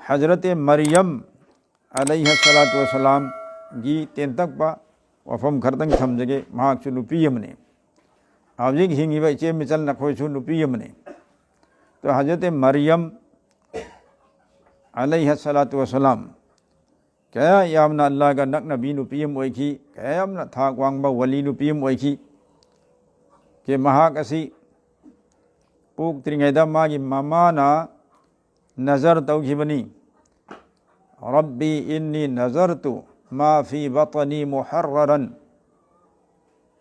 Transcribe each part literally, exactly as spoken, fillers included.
ꯍꯖꯔꯠ ꯃꯔꯤꯌꯝ ꯑꯂꯩꯍ ꯁꯂꯥꯇꯨ ꯋꯁꯂꯥꯝꯒꯤ ꯇꯦꯟꯇꯛꯄ ꯋꯥꯐꯝ ꯈꯔꯗꯪ ꯊꯝꯖꯒꯦ꯫ ꯃꯍꯥꯛꯁꯨ ꯅꯨꯄꯤ ꯑꯃꯅꯤ꯫ ꯍꯧꯖꯤꯛ ꯍꯤꯡꯉꯤꯕ ꯏꯆꯦ ꯃꯤꯆꯜ ꯅꯈꯣꯏꯁꯨ ꯅꯨꯄꯤ ꯑꯃꯅꯤ꯫ ꯇꯣ ꯍꯖꯔꯠ ꯃꯔꯤꯌꯝ ꯑꯂꯩꯍ ꯁꯂꯥꯇꯨ ꯋꯁꯂꯥꯝ ꯀꯌꯥ ꯌꯥꯝꯅ ꯑꯜꯂꯥꯍꯒ ꯅꯛꯅꯕꯤ ꯅꯨꯄꯤ ꯑꯃ ꯑꯣꯏꯈꯤ, ꯀꯌꯥ ꯌꯥꯝꯅ ꯊꯥꯛ ꯋꯥꯡꯕ ꯋꯥꯂꯤ ꯅꯨꯄꯤ ꯑꯃ ꯑꯣꯏꯈꯤ꯫ ꯀꯦ ꯃꯍꯥꯛ ꯑꯁꯤ ꯄꯣꯛꯇ꯭ꯔꯤꯉꯩꯗ ꯃꯥꯒꯤ ꯃꯃꯥꯅ ꯅꯖꯔ ꯇꯧꯈꯤꯕꯅꯤ, "ꯔꯕꯤ ꯏꯟꯅꯤ ꯅꯖꯔꯇꯨ ꯃꯥ ꯐꯤ ꯕꯇꯅꯤ ꯃꯨꯍꯔꯔꯟ"꯫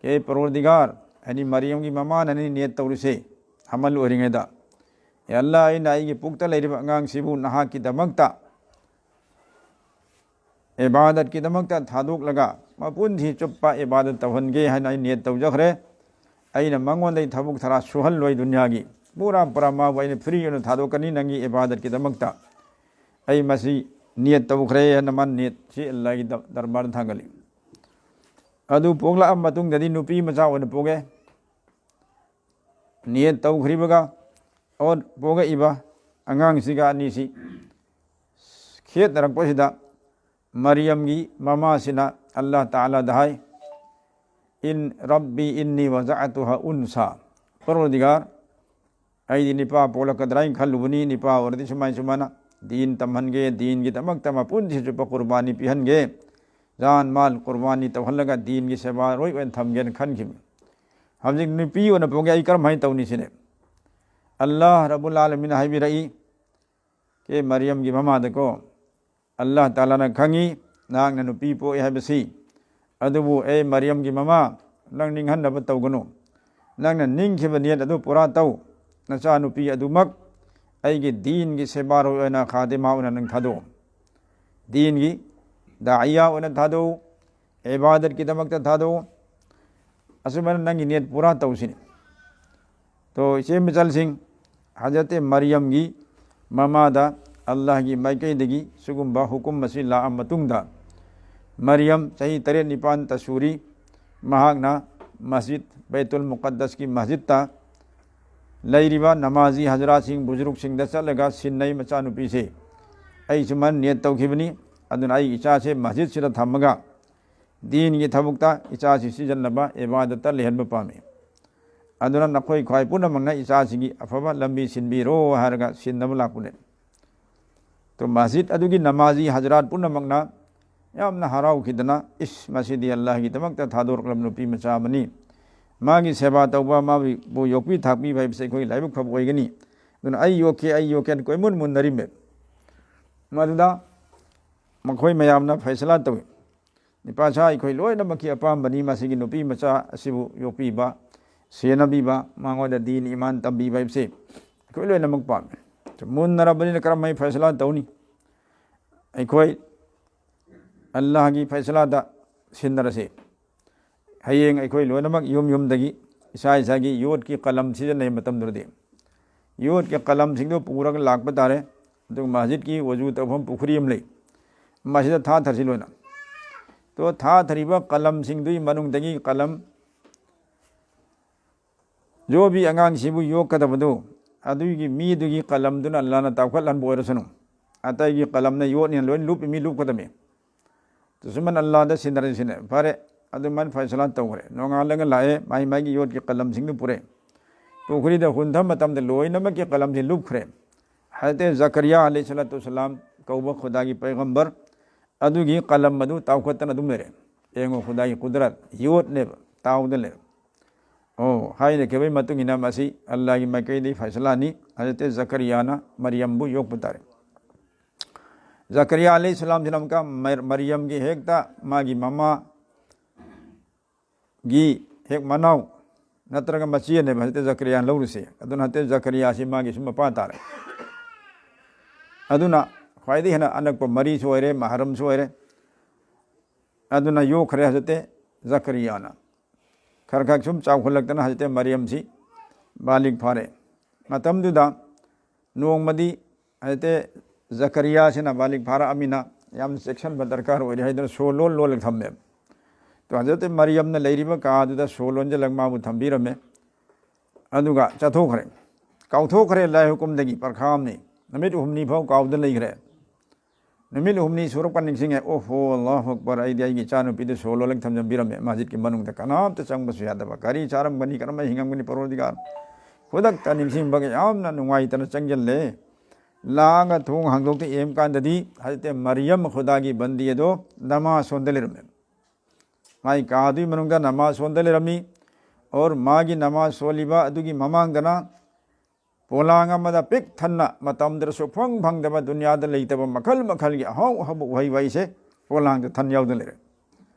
ꯀꯦ ꯄꯔꯣꯔꯗꯤꯒꯥꯔ, ꯍꯥꯏꯗꯤ ꯃꯔꯤꯌꯝꯒꯤ ꯃꯃꯥꯅꯅꯤ ꯅꯤꯌꯠ ꯇꯧꯔꯤꯁꯦ ꯍꯃꯜ ꯑꯣꯏꯔꯤꯉꯩꯗ, "ꯑꯦ ꯑꯜꯂꯥ, ꯑꯩꯅ ꯑꯩꯒꯤ ꯄꯨꯛꯇ ꯂꯩꯔꯤꯕ ꯑꯉꯥꯡꯁꯤꯕꯨ ꯅꯍꯥꯛꯀꯤꯗꯃꯛꯇ ꯏꯕꯥꯗꯠꯀꯤꯗꯃꯛꯇ ꯊꯥꯗꯣꯛꯂꯒ ꯃꯄꯨꯟꯁꯤ ꯆꯨꯞꯄ ꯏꯕꯥꯗꯠ ꯇꯧꯍꯟꯒꯦ ꯍꯥꯏꯅ ꯑꯩ ꯅꯤꯌꯠ ꯇꯧꯖꯈ꯭ꯔꯦ꯫ ꯑꯩꯅ ꯃꯉꯣꯟꯗ ꯑꯩ ꯊꯕꯛ ꯊꯔꯥ ꯁꯨꯍꯜꯂꯣꯏ ꯗꯨꯅꯤꯌꯥꯒꯤ꯫ ꯄꯨꯔꯥ ꯄꯨꯔꯥ ꯃꯥꯕꯨ ꯑꯩꯅ ꯐ꯭ꯔꯤ ꯑꯣꯏꯅ ꯊꯥꯗꯣꯛꯀꯅꯤ ꯅꯪꯒꯤ ꯏꯕꯥꯗꯠꯀꯤꯗꯃꯛꯇ꯫ ꯑꯩ ꯃꯁꯤ ꯅꯤꯌꯠ ꯇꯧꯈ꯭ꯔꯦ" ꯍꯥꯏꯅ ꯃꯥꯅ ꯅꯤꯌꯠꯁꯤ ꯑꯜꯂꯥꯍꯒꯤ ꯗ-, ꯗꯔꯕꯥꯔꯗ ꯊꯥꯡꯒꯠꯂꯤ꯫ ꯑꯗꯨ ꯄꯣꯛꯂꯛꯑꯕ ꯃꯇꯨꯡꯗꯗꯤ ꯅꯨꯄꯤ ꯃꯆꯥ ꯑꯣꯏꯅ ꯄꯣꯛꯑꯦ꯫ ꯅꯤꯌꯠ ꯇꯧꯈ꯭ꯔꯤꯕꯒ ꯑꯣ ꯄꯣꯛꯂꯛꯏꯕ ꯑꯉꯥꯡꯁꯤꯒ ꯑꯅꯤꯁꯤ ꯈꯦꯠꯅꯔꯛꯄꯁꯤꯗ ꯃꯔꯤꯌꯝꯒꯤ ꯃꯃꯥꯁꯤꯅ ꯑꯜꯂꯥꯍ ꯇꯥꯂꯥꯗ ꯍꯥꯏ, "ꯏꯟ ꯔꯕꯤ ꯏꯟꯅꯤ ꯋꯖꯥꯑꯇꯨꯍ ꯎꯟꯁꯥ"꯫ ꯄꯔꯣꯔꯗꯤꯒꯥꯔ, ꯑꯩꯗꯤ ꯅꯤꯄꯥ ꯄꯣꯛꯂꯛꯀꯗ꯭ꯔꯥ ꯍꯥꯏꯅ ꯈꯜꯂꯨꯕꯅꯤ, ꯅꯤꯄꯥ ꯑꯣꯏꯔꯗꯤ ꯁꯨꯃꯥꯏ ꯁꯨꯃꯥꯏꯅ ꯗꯤꯟ ꯇꯝꯍꯟꯒꯦ, ꯗꯤꯟꯒꯤꯗꯃꯛꯇ ꯃꯄꯨꯟꯁꯤ ꯆꯨꯞꯄ ꯀꯨꯔꯕꯥꯅꯤ ꯄꯤꯍꯟꯒꯦ, ꯖꯥꯟ ꯃꯥꯜ ꯀꯨꯔꯕꯥꯅꯤ ꯇꯧꯍꯜꯂꯒ ꯗꯤꯟꯒꯤ ꯁꯦꯕꯥꯔꯣꯏ ꯑꯣꯏꯅ ꯊꯝꯒꯦꯅ ꯈꯟꯈꯤꯕꯅꯤ꯫ ꯍꯧꯖꯤꯛ ꯅꯨꯄꯤ ꯑꯣꯏꯅ ꯄꯣꯛꯑꯦ, ꯑꯩ ꯀꯔꯝꯍꯥꯏꯅ ꯇꯧꯅꯤ ꯁꯤꯅꯦ꯫ ꯑꯜꯂꯥꯍ ꯔꯕꯨꯜ ꯑꯥꯂꯃꯤꯟꯅ ꯍꯥꯏꯕꯤꯔꯛꯏ, ꯀꯦ ꯃꯔꯤꯌꯝꯒꯤ ꯃꯃꯥꯗꯀꯣ, "ꯑꯜꯂꯥꯍ ꯇꯥꯂꯥꯅ ꯈꯪꯉꯤ ꯅꯍꯥꯛꯅ ꯅꯨꯄꯤ ꯄꯣꯛꯏ ꯍꯥꯏꯕꯁꯤ, ꯑꯗꯨꯕꯨ ꯑꯦ ꯃꯔꯤꯌꯝꯒꯤ ꯃꯃꯥ, ꯅꯪ ꯅꯤꯡꯍꯟꯅꯕ ꯇꯧꯒꯅꯨ꯫ ꯅꯪꯅ ꯅꯤꯡꯈꯤꯕ ꯅꯤꯌꯠ ꯑꯗꯨ ꯄꯨꯔꯥ ꯇꯧ꯫ ꯅꯆꯥꯅꯨꯄꯤ ꯑꯗꯨꯃꯛ ꯑꯩꯒꯤ ꯗꯤꯟꯒꯤ ꯁꯦꯕꯥꯔꯣꯏ ꯑꯣꯏꯅ, ꯈꯥꯗꯤꯃꯥ ꯑꯣꯏꯅ ꯅꯪ ꯊꯥꯗꯣꯛꯎ꯫ ꯗꯤꯟꯒꯤ ꯗꯥꯏꯌꯥ ꯑꯣꯏꯅ ꯊꯥꯗꯣꯛꯎ, ꯏꯕꯥꯗꯠꯀꯤꯗꯃꯛꯇ ꯊꯥꯗꯣꯛꯎ꯫ ꯑꯁꯨꯃꯥꯏꯅ ꯅꯪꯒꯤ ꯅꯤꯌꯠ ꯄꯨꯔꯥ ꯇꯧꯁꯤꯅꯤ"꯫ ꯇꯣ ꯏꯆꯦ ꯃꯆꯜꯁꯤꯡ, ꯍꯖꯔꯠ ꯃꯔꯤꯌꯝꯒꯤ ꯃꯃꯥꯗ ꯑꯜꯂꯥꯍꯒꯤ ꯃꯥꯏꯀꯩꯗꯒꯤ ꯁꯤꯒꯨꯝꯕ ꯍꯨꯀꯨꯝ ꯑꯁꯤ ꯂꯥꯛꯑ ꯃꯇꯨꯡꯗ, ꯃꯔꯤꯌꯝ ꯆꯍꯤ ꯇꯔꯦꯠ ꯅꯤꯄꯥꯟꯇ ꯁꯨꯔꯤ꯫ ꯃꯍꯥꯛꯅ ꯃꯁꯖꯤꯗ ꯕꯩꯇꯨꯜ ꯃꯨꯀꯠꯗꯁꯀꯤ ꯃꯁꯖꯤꯗꯇ ꯂꯩꯔꯤꯕ ꯅꯃꯥꯖꯤ ꯍꯖꯔꯥꯠꯁꯤꯡ, ꯕꯨꯖꯨꯔꯨꯛꯁꯤꯡꯗ ꯆꯠꯂꯒ ꯁꯤꯟꯅꯩ ꯃꯆꯥꯅꯨꯄꯤꯁꯦ꯫ ꯑꯩ ꯁꯨꯃꯥꯏꯅ ꯅꯤꯌꯠ ꯇꯧꯈꯤꯕꯅꯤ, ꯑꯗꯨꯅ ꯑꯩ ꯏꯆꯥꯁꯦ ꯃꯁꯖꯤꯗꯁꯤꯗ ꯊꯝꯃꯒ ꯗꯤꯟꯒꯤ ꯊꯕꯛꯇ ꯏꯆꯥꯁꯤ ꯁꯤꯖꯤꯟꯅꯕ, ꯏꯕꯥꯗꯠꯇ ꯂꯩꯍꯟꯕ ꯄꯥꯝꯃꯤ꯫ ꯑꯗꯨꯅ ꯅꯈꯣꯏ ꯈ꯭ꯋꯥꯏ ꯄꯨꯝꯅꯃꯛꯅ ꯏꯆꯥꯁꯤꯒꯤ ꯑꯐꯕ ꯂꯝꯕꯤ ꯁꯤꯟꯕꯤꯔꯣ ꯍꯥꯏꯔꯒ ꯁꯤꯟꯅꯕ ꯂꯥꯛꯄꯅꯦ꯫ ꯇꯣ ꯃꯁꯖꯤꯗ ꯑꯗꯨꯒꯤ ꯅꯃꯥꯖꯤ ꯍꯖꯔꯥꯠ ꯄꯨꯝꯅꯃꯛꯅ ꯌꯥꯝꯅ ꯍꯔꯥꯎꯈꯤꯗꯅ, "ꯏꯁ, ꯃꯁꯤꯗꯤ ꯑꯜꯂꯥꯍꯒꯤꯗꯃꯛꯇ ꯊꯥꯗꯣꯔꯛꯂꯕ ꯅꯨꯄꯤ ꯃꯆꯥ ꯑꯃꯅꯤ꯫ ꯃꯥꯒꯤ ꯁꯦꯕꯥ ꯇꯧꯕ, ꯃꯥꯕꯨ ꯌꯣꯛꯄꯤ ꯊꯥꯛꯄꯤꯕ ꯍꯥꯏꯕꯁꯦ ꯑꯩꯈꯣꯏ ꯂꯥꯏꯕꯛ ꯐꯕ ꯑꯣꯏꯒꯅꯤ꯫ ꯑꯗꯨꯅ ꯑꯩ ꯌꯣꯛꯀꯦ, ꯑꯩ ꯌꯣꯛꯀꯦ" ꯍꯥꯏꯅ ꯀꯣꯏꯃꯨꯟ ꯃꯨꯟꯅꯔꯤꯃꯦ꯫ ꯃꯗꯨꯗ ꯃꯈꯣꯏ ꯃꯌꯥꯝꯅ ꯐꯩꯁꯂꯥ ꯇꯧꯏ, "ꯅꯤꯄꯥꯁꯥ, ꯑꯩꯈꯣꯏ ꯂꯣꯏꯅꯃꯛꯀꯤ ꯑꯄꯥꯝꯕꯅꯤ ꯃꯁꯤꯒꯤ ꯅꯨꯄꯤ ꯃꯆꯥ ꯑꯁꯤꯕꯨ ꯌꯣꯛꯄꯤꯕ, ꯁꯦꯟꯅꯕꯤꯕ, ꯃꯉꯣꯟꯗ ꯗꯤꯟ ꯏꯃꯥꯟ ꯇꯝꯕꯤꯕ ꯍꯥꯏꯕꯁꯤ ꯑꯩꯈꯣꯏ ꯂꯣꯏꯅꯃꯛ ꯄꯥꯝꯃꯤ꯫ ꯃꯨꯟꯅꯔꯕꯅꯤꯅ ꯀꯔꯝꯍꯥꯏꯅ ꯐꯩꯁꯂꯥ ꯇꯧꯅꯤ? ꯑꯩꯈꯣꯏ ꯑꯜꯂꯥꯍꯒꯤ ꯐꯩꯁꯂꯥꯗ ꯁꯤꯟꯅꯔꯁꯤ꯫ ꯍꯌꯦꯡ ꯑꯩꯈꯣꯏ ꯂꯣꯏꯅꯃꯛ ꯌꯨꯝ ꯌꯨꯝꯗꯒꯤ ꯏꯁꯥ ꯏꯁꯥꯒꯤ ꯌꯣꯠꯀꯤ ꯀꯂꯝ ꯁꯤꯖꯤꯟꯅꯩ ꯃꯇꯝꯗꯨꯗꯗꯤ ꯌꯣꯠꯀꯤ ꯀꯂꯝꯁꯤꯡꯗꯨ ꯄꯨꯔꯒ ꯂꯥꯛꯄ ꯇꯥꯔꯦ꯫ ꯑꯗꯨꯒ ꯃꯁꯖꯤꯗꯀꯤ ꯋꯖꯨ ꯇꯧꯐꯝ ꯄꯨꯈ꯭ꯔꯤ ꯑꯃ ꯂꯩ, ꯃꯁꯤꯗ ꯊꯥꯊꯔꯁꯤ ꯂꯣꯏꯅ꯫ ꯇꯣ ꯊꯥꯊꯔꯤꯕ ꯀꯂꯝꯁꯤꯡꯗꯨꯒꯤ ꯃꯅꯨꯡꯗꯒꯤ ꯀꯂꯝ ꯌꯣꯕꯤ ꯑꯉꯥꯡꯁꯤꯕꯨ ꯌꯣꯛꯀꯗꯕꯗꯨ, ꯑꯗꯨꯒꯤ ꯃꯤꯗꯨꯒꯤ ꯀꯂꯝꯗꯨꯅ ꯑꯜꯂꯥꯅ ꯇꯥꯎꯈꯠꯍꯟꯕ ꯑꯣꯏꯔꯁꯅꯨ꯫ ꯑꯇꯩꯒꯤ ꯀꯂꯝꯅ ꯌꯣꯠꯅꯤꯅ ꯂꯣꯏꯅ ꯂꯨꯞꯄꯤ ꯃꯤ ꯂꯨꯞꯀꯗꯕꯅꯤ꯫ ꯗꯨꯁꯃꯟ ꯑꯜꯂꯥꯗ ꯁꯤꯟꯅꯔꯁꯤꯅꯦ꯫ ꯐꯔꯦ, ꯑꯗꯨꯃꯥꯏꯅ ꯐꯩꯁꯂꯥ ꯇꯧꯈ꯭ꯔꯦ꯫ ꯅꯣꯡꯉꯥꯜꯂꯒ ꯂꯥꯛꯑꯦ, ꯃꯥꯏ ꯃꯥꯏꯒꯤ ꯌꯣꯠꯀꯤ ꯀꯂꯝꯁꯤꯡꯗꯨ ꯄꯨꯔꯦ꯫ ꯄꯨꯈ꯭ꯔꯤꯗ ꯍꯨꯟꯊꯕ ꯃꯇꯝꯗ ꯂꯣꯏꯅꯃꯛꯀꯤ ꯀꯂꯝꯁꯤ ꯂꯨꯞꯈ꯭ꯔꯦ꯫ ꯍꯖꯔꯠ ꯖꯀꯔꯤꯌꯥ ꯑꯂꯩꯍꯤ ꯁꯂꯥꯇꯨ ꯁꯂꯥꯝ ꯀꯧꯕ ꯈꯨꯗꯥꯒꯤ ꯄꯩꯒꯝꯕꯔ ꯑꯗꯨꯒꯤ ꯀꯂꯝ ꯑꯗꯨ ꯇꯥꯎꯈꯠꯇꯅ ꯑꯗꯨꯝ ꯂꯩꯔꯦ꯫ ꯌꯦꯡꯉꯣ, ꯈꯨꯗꯥꯒꯤ ꯀꯨꯗꯔꯠ, ꯌꯣꯠꯅꯦꯕ, ꯇꯥꯎꯗ ꯂꯩꯔꯦ꯫ ꯑꯣ, ꯍꯥꯏꯅꯈꯤꯕꯒꯤ ꯃꯇꯨꯡ ꯏꯟꯅ ꯃꯁꯤ ꯑꯜꯂꯥꯍꯒꯤ ꯃꯥꯏꯀꯩꯗꯒꯤ ꯐꯩꯁꯂꯥꯅꯤ꯫ ꯍꯖꯔꯠ ꯖꯀꯔꯤꯌꯥꯅ ꯃꯔꯤꯌꯝꯕꯨ ꯌꯣꯛꯄ ꯇꯥꯔꯦ꯫ ꯖꯀꯔꯤꯌꯥ ꯑꯂꯩꯍꯤ ꯁꯂꯥꯝꯁꯤꯅ ꯑꯃꯨꯛꯀ ꯃꯔ-, ꯃꯔꯤꯌꯝꯒꯤ ꯍꯦꯛꯇ ꯃꯥꯒꯤ ꯃꯃꯥꯒꯤ ꯍꯦꯛ ꯃꯅꯥꯎ ꯅꯠꯇ꯭ꯔꯒ ꯃꯆꯦꯅꯦꯕ ꯍꯖꯔꯠ ꯖꯀꯔꯤꯌꯥꯅ ꯂꯧꯔꯤꯁꯦ꯫ ꯑꯗꯨꯅ ꯍꯖꯔꯠ ꯖꯀꯔꯤꯌꯥꯁꯤ ꯃꯥꯒꯤ ꯁꯨꯝ ꯃꯄꯥ ꯇꯥꯔꯦ꯫ ꯑꯗꯨꯅ ꯈ꯭ꯋꯥꯏꯗꯒꯤ ꯍꯦꯟꯅ ꯑꯅꯛꯄ ꯃꯔꯤꯁꯨ ꯑꯣꯏꯔꯦ, ꯃꯍꯔꯝꯁꯨ ꯑꯣꯏꯔꯦ꯫ ꯑꯗꯨꯅ ꯌꯣꯛꯈ꯭ꯔꯦ ꯍꯖꯔꯠ ꯖꯀꯔꯤꯌꯥꯅ꯫ ꯈꯔ ꯈꯔ ꯁꯨꯝ ꯆꯥꯎꯈꯠꯂꯛꯇꯅ ꯍꯖꯔꯠ ꯃꯔꯤꯌꯝꯁꯤ ꯕꯥꯂꯤꯒ ꯐꯥꯔꯦ꯫ ꯃꯇꯝꯗꯨꯗ ꯅꯣꯡꯃꯗꯤ ꯍꯖꯔꯠ ꯖꯀꯔꯤꯌꯥꯁꯤꯅ ꯕꯥꯂꯤꯒ ꯐꯥꯔꯛꯑꯃꯤꯅ ꯌꯥꯝ ꯆꯦꯛꯁꯤꯟꯕ ꯗꯔꯀꯥꯔ ꯑꯣꯏꯔꯦ ꯍꯥꯏꯗꯅ ꯁꯣ ꯂꯣꯜ ꯂꯣꯜꯂꯒ ꯊꯝꯃꯦꯕ꯫ ꯇꯣ ꯍꯖꯔꯠ ꯃꯔꯤꯌꯝꯅ ꯂꯩꯔꯤꯕ ꯀꯥꯗꯨꯗ ꯁꯣ ꯂꯣꯟꯁꯤꯜꯂꯒ ꯃꯥꯕꯨ ꯊꯝꯕꯤꯔꯝꯃꯦ꯫ ꯑꯗꯨꯒ ꯆꯠꯊꯣꯛꯈ꯭ꯔꯦ꯫ ꯀꯥꯎꯊꯣꯛꯈ꯭ꯔꯦ, ꯑꯜꯂꯥꯍꯒꯤ ꯍꯨꯀꯨꯝꯗꯒꯤ ꯄꯔꯈꯥ ꯑꯃꯅꯤ꯫ ꯅꯨꯃꯤꯠ ꯍꯨꯝꯅꯤ ꯐꯥꯎ ꯀꯥꯎꯗ ꯂꯩꯈ꯭ꯔꯦ꯫ ꯅꯨꯃꯤꯠ ꯍꯨꯝꯅꯤ ꯁꯨꯔꯛꯄ ꯅꯤꯡꯁꯤꯡꯉꯦ, "ꯑꯣꯍꯣ, ꯑꯜꯂꯥꯍꯨ ꯑꯛꯕꯔ, ꯑꯩꯗꯤ ꯑꯩꯒꯤ ꯏꯆꯥꯅꯨꯄꯤꯗꯨ ꯁꯣ ꯂꯣꯜꯂꯒ ꯊꯝꯖꯟꯕꯤꯔꯝꯃꯦ, ꯃꯁꯖꯤꯗꯀꯤ ꯃꯅꯨꯡꯗ ꯀꯅꯥꯝꯇ ꯆꯪꯕꯁꯨ ꯌꯥꯗꯕ, ꯀꯔꯤ ꯆꯥꯔꯝꯒꯅꯤ, ꯀꯔꯝꯅ ꯍꯤꯡꯉꯝꯒꯅꯤ, ꯄꯔꯣꯔꯗꯤꯒꯥꯔ?" ꯈꯨꯗꯛꯇ ꯅꯤꯡꯁꯤꯡꯕꯒ ꯌꯥꯝꯅ ꯅꯨꯡꯉꯥꯏꯇꯅ ꯆꯪꯁꯤꯜꯂꯦ꯫ ꯂꯥꯛꯑꯒ ꯊꯣꯡ ꯍꯥꯡꯗꯣꯛꯇ ꯌꯦꯡꯕ ꯀꯥꯟꯗꯗꯤ ꯍꯖꯔꯠ ꯃꯔꯤꯌꯝ ꯈꯨꯗꯥꯒꯤ ꯕꯟꯗꯤ ꯑꯗꯣ ꯅꯃꯥꯖ ꯁꯣꯟꯗ ꯂꯩꯔꯝꯃꯦ꯫ ꯃꯥꯏ ꯀꯥꯗꯨꯒꯤ ꯃꯅꯨꯡꯗ ꯅꯃꯥꯖ ꯁꯣꯟꯗ ꯂꯩꯔꯝꯃꯤ꯫ ꯑꯣꯔ ꯃꯥꯒꯤ ꯅꯃꯥꯖ ꯁꯣꯜꯂꯤꯕ ꯑꯗꯨꯒꯤ ꯃꯃꯥꯡꯗꯅ ꯄꯣꯂꯥꯡ ꯑꯃꯗ ꯄꯤꯛ ꯊꯟꯅ, ꯃꯇꯝꯗꯨꯗ ꯁꯨꯛꯐꯪ ꯐꯪꯗꯕ, ꯗꯨꯅꯤꯌꯥꯗ ꯂꯩꯇꯕ ꯃꯈꯜ ꯃꯈꯜꯒꯤ ꯑꯍꯥꯎ ꯑꯍꯥꯎꯕ ꯎꯍꯩ ꯋꯥꯍꯩꯁꯦ ꯄꯣꯂꯥꯡꯗ ꯊꯟ ꯌꯥꯎꯗꯅ ꯂꯩꯔꯦ꯫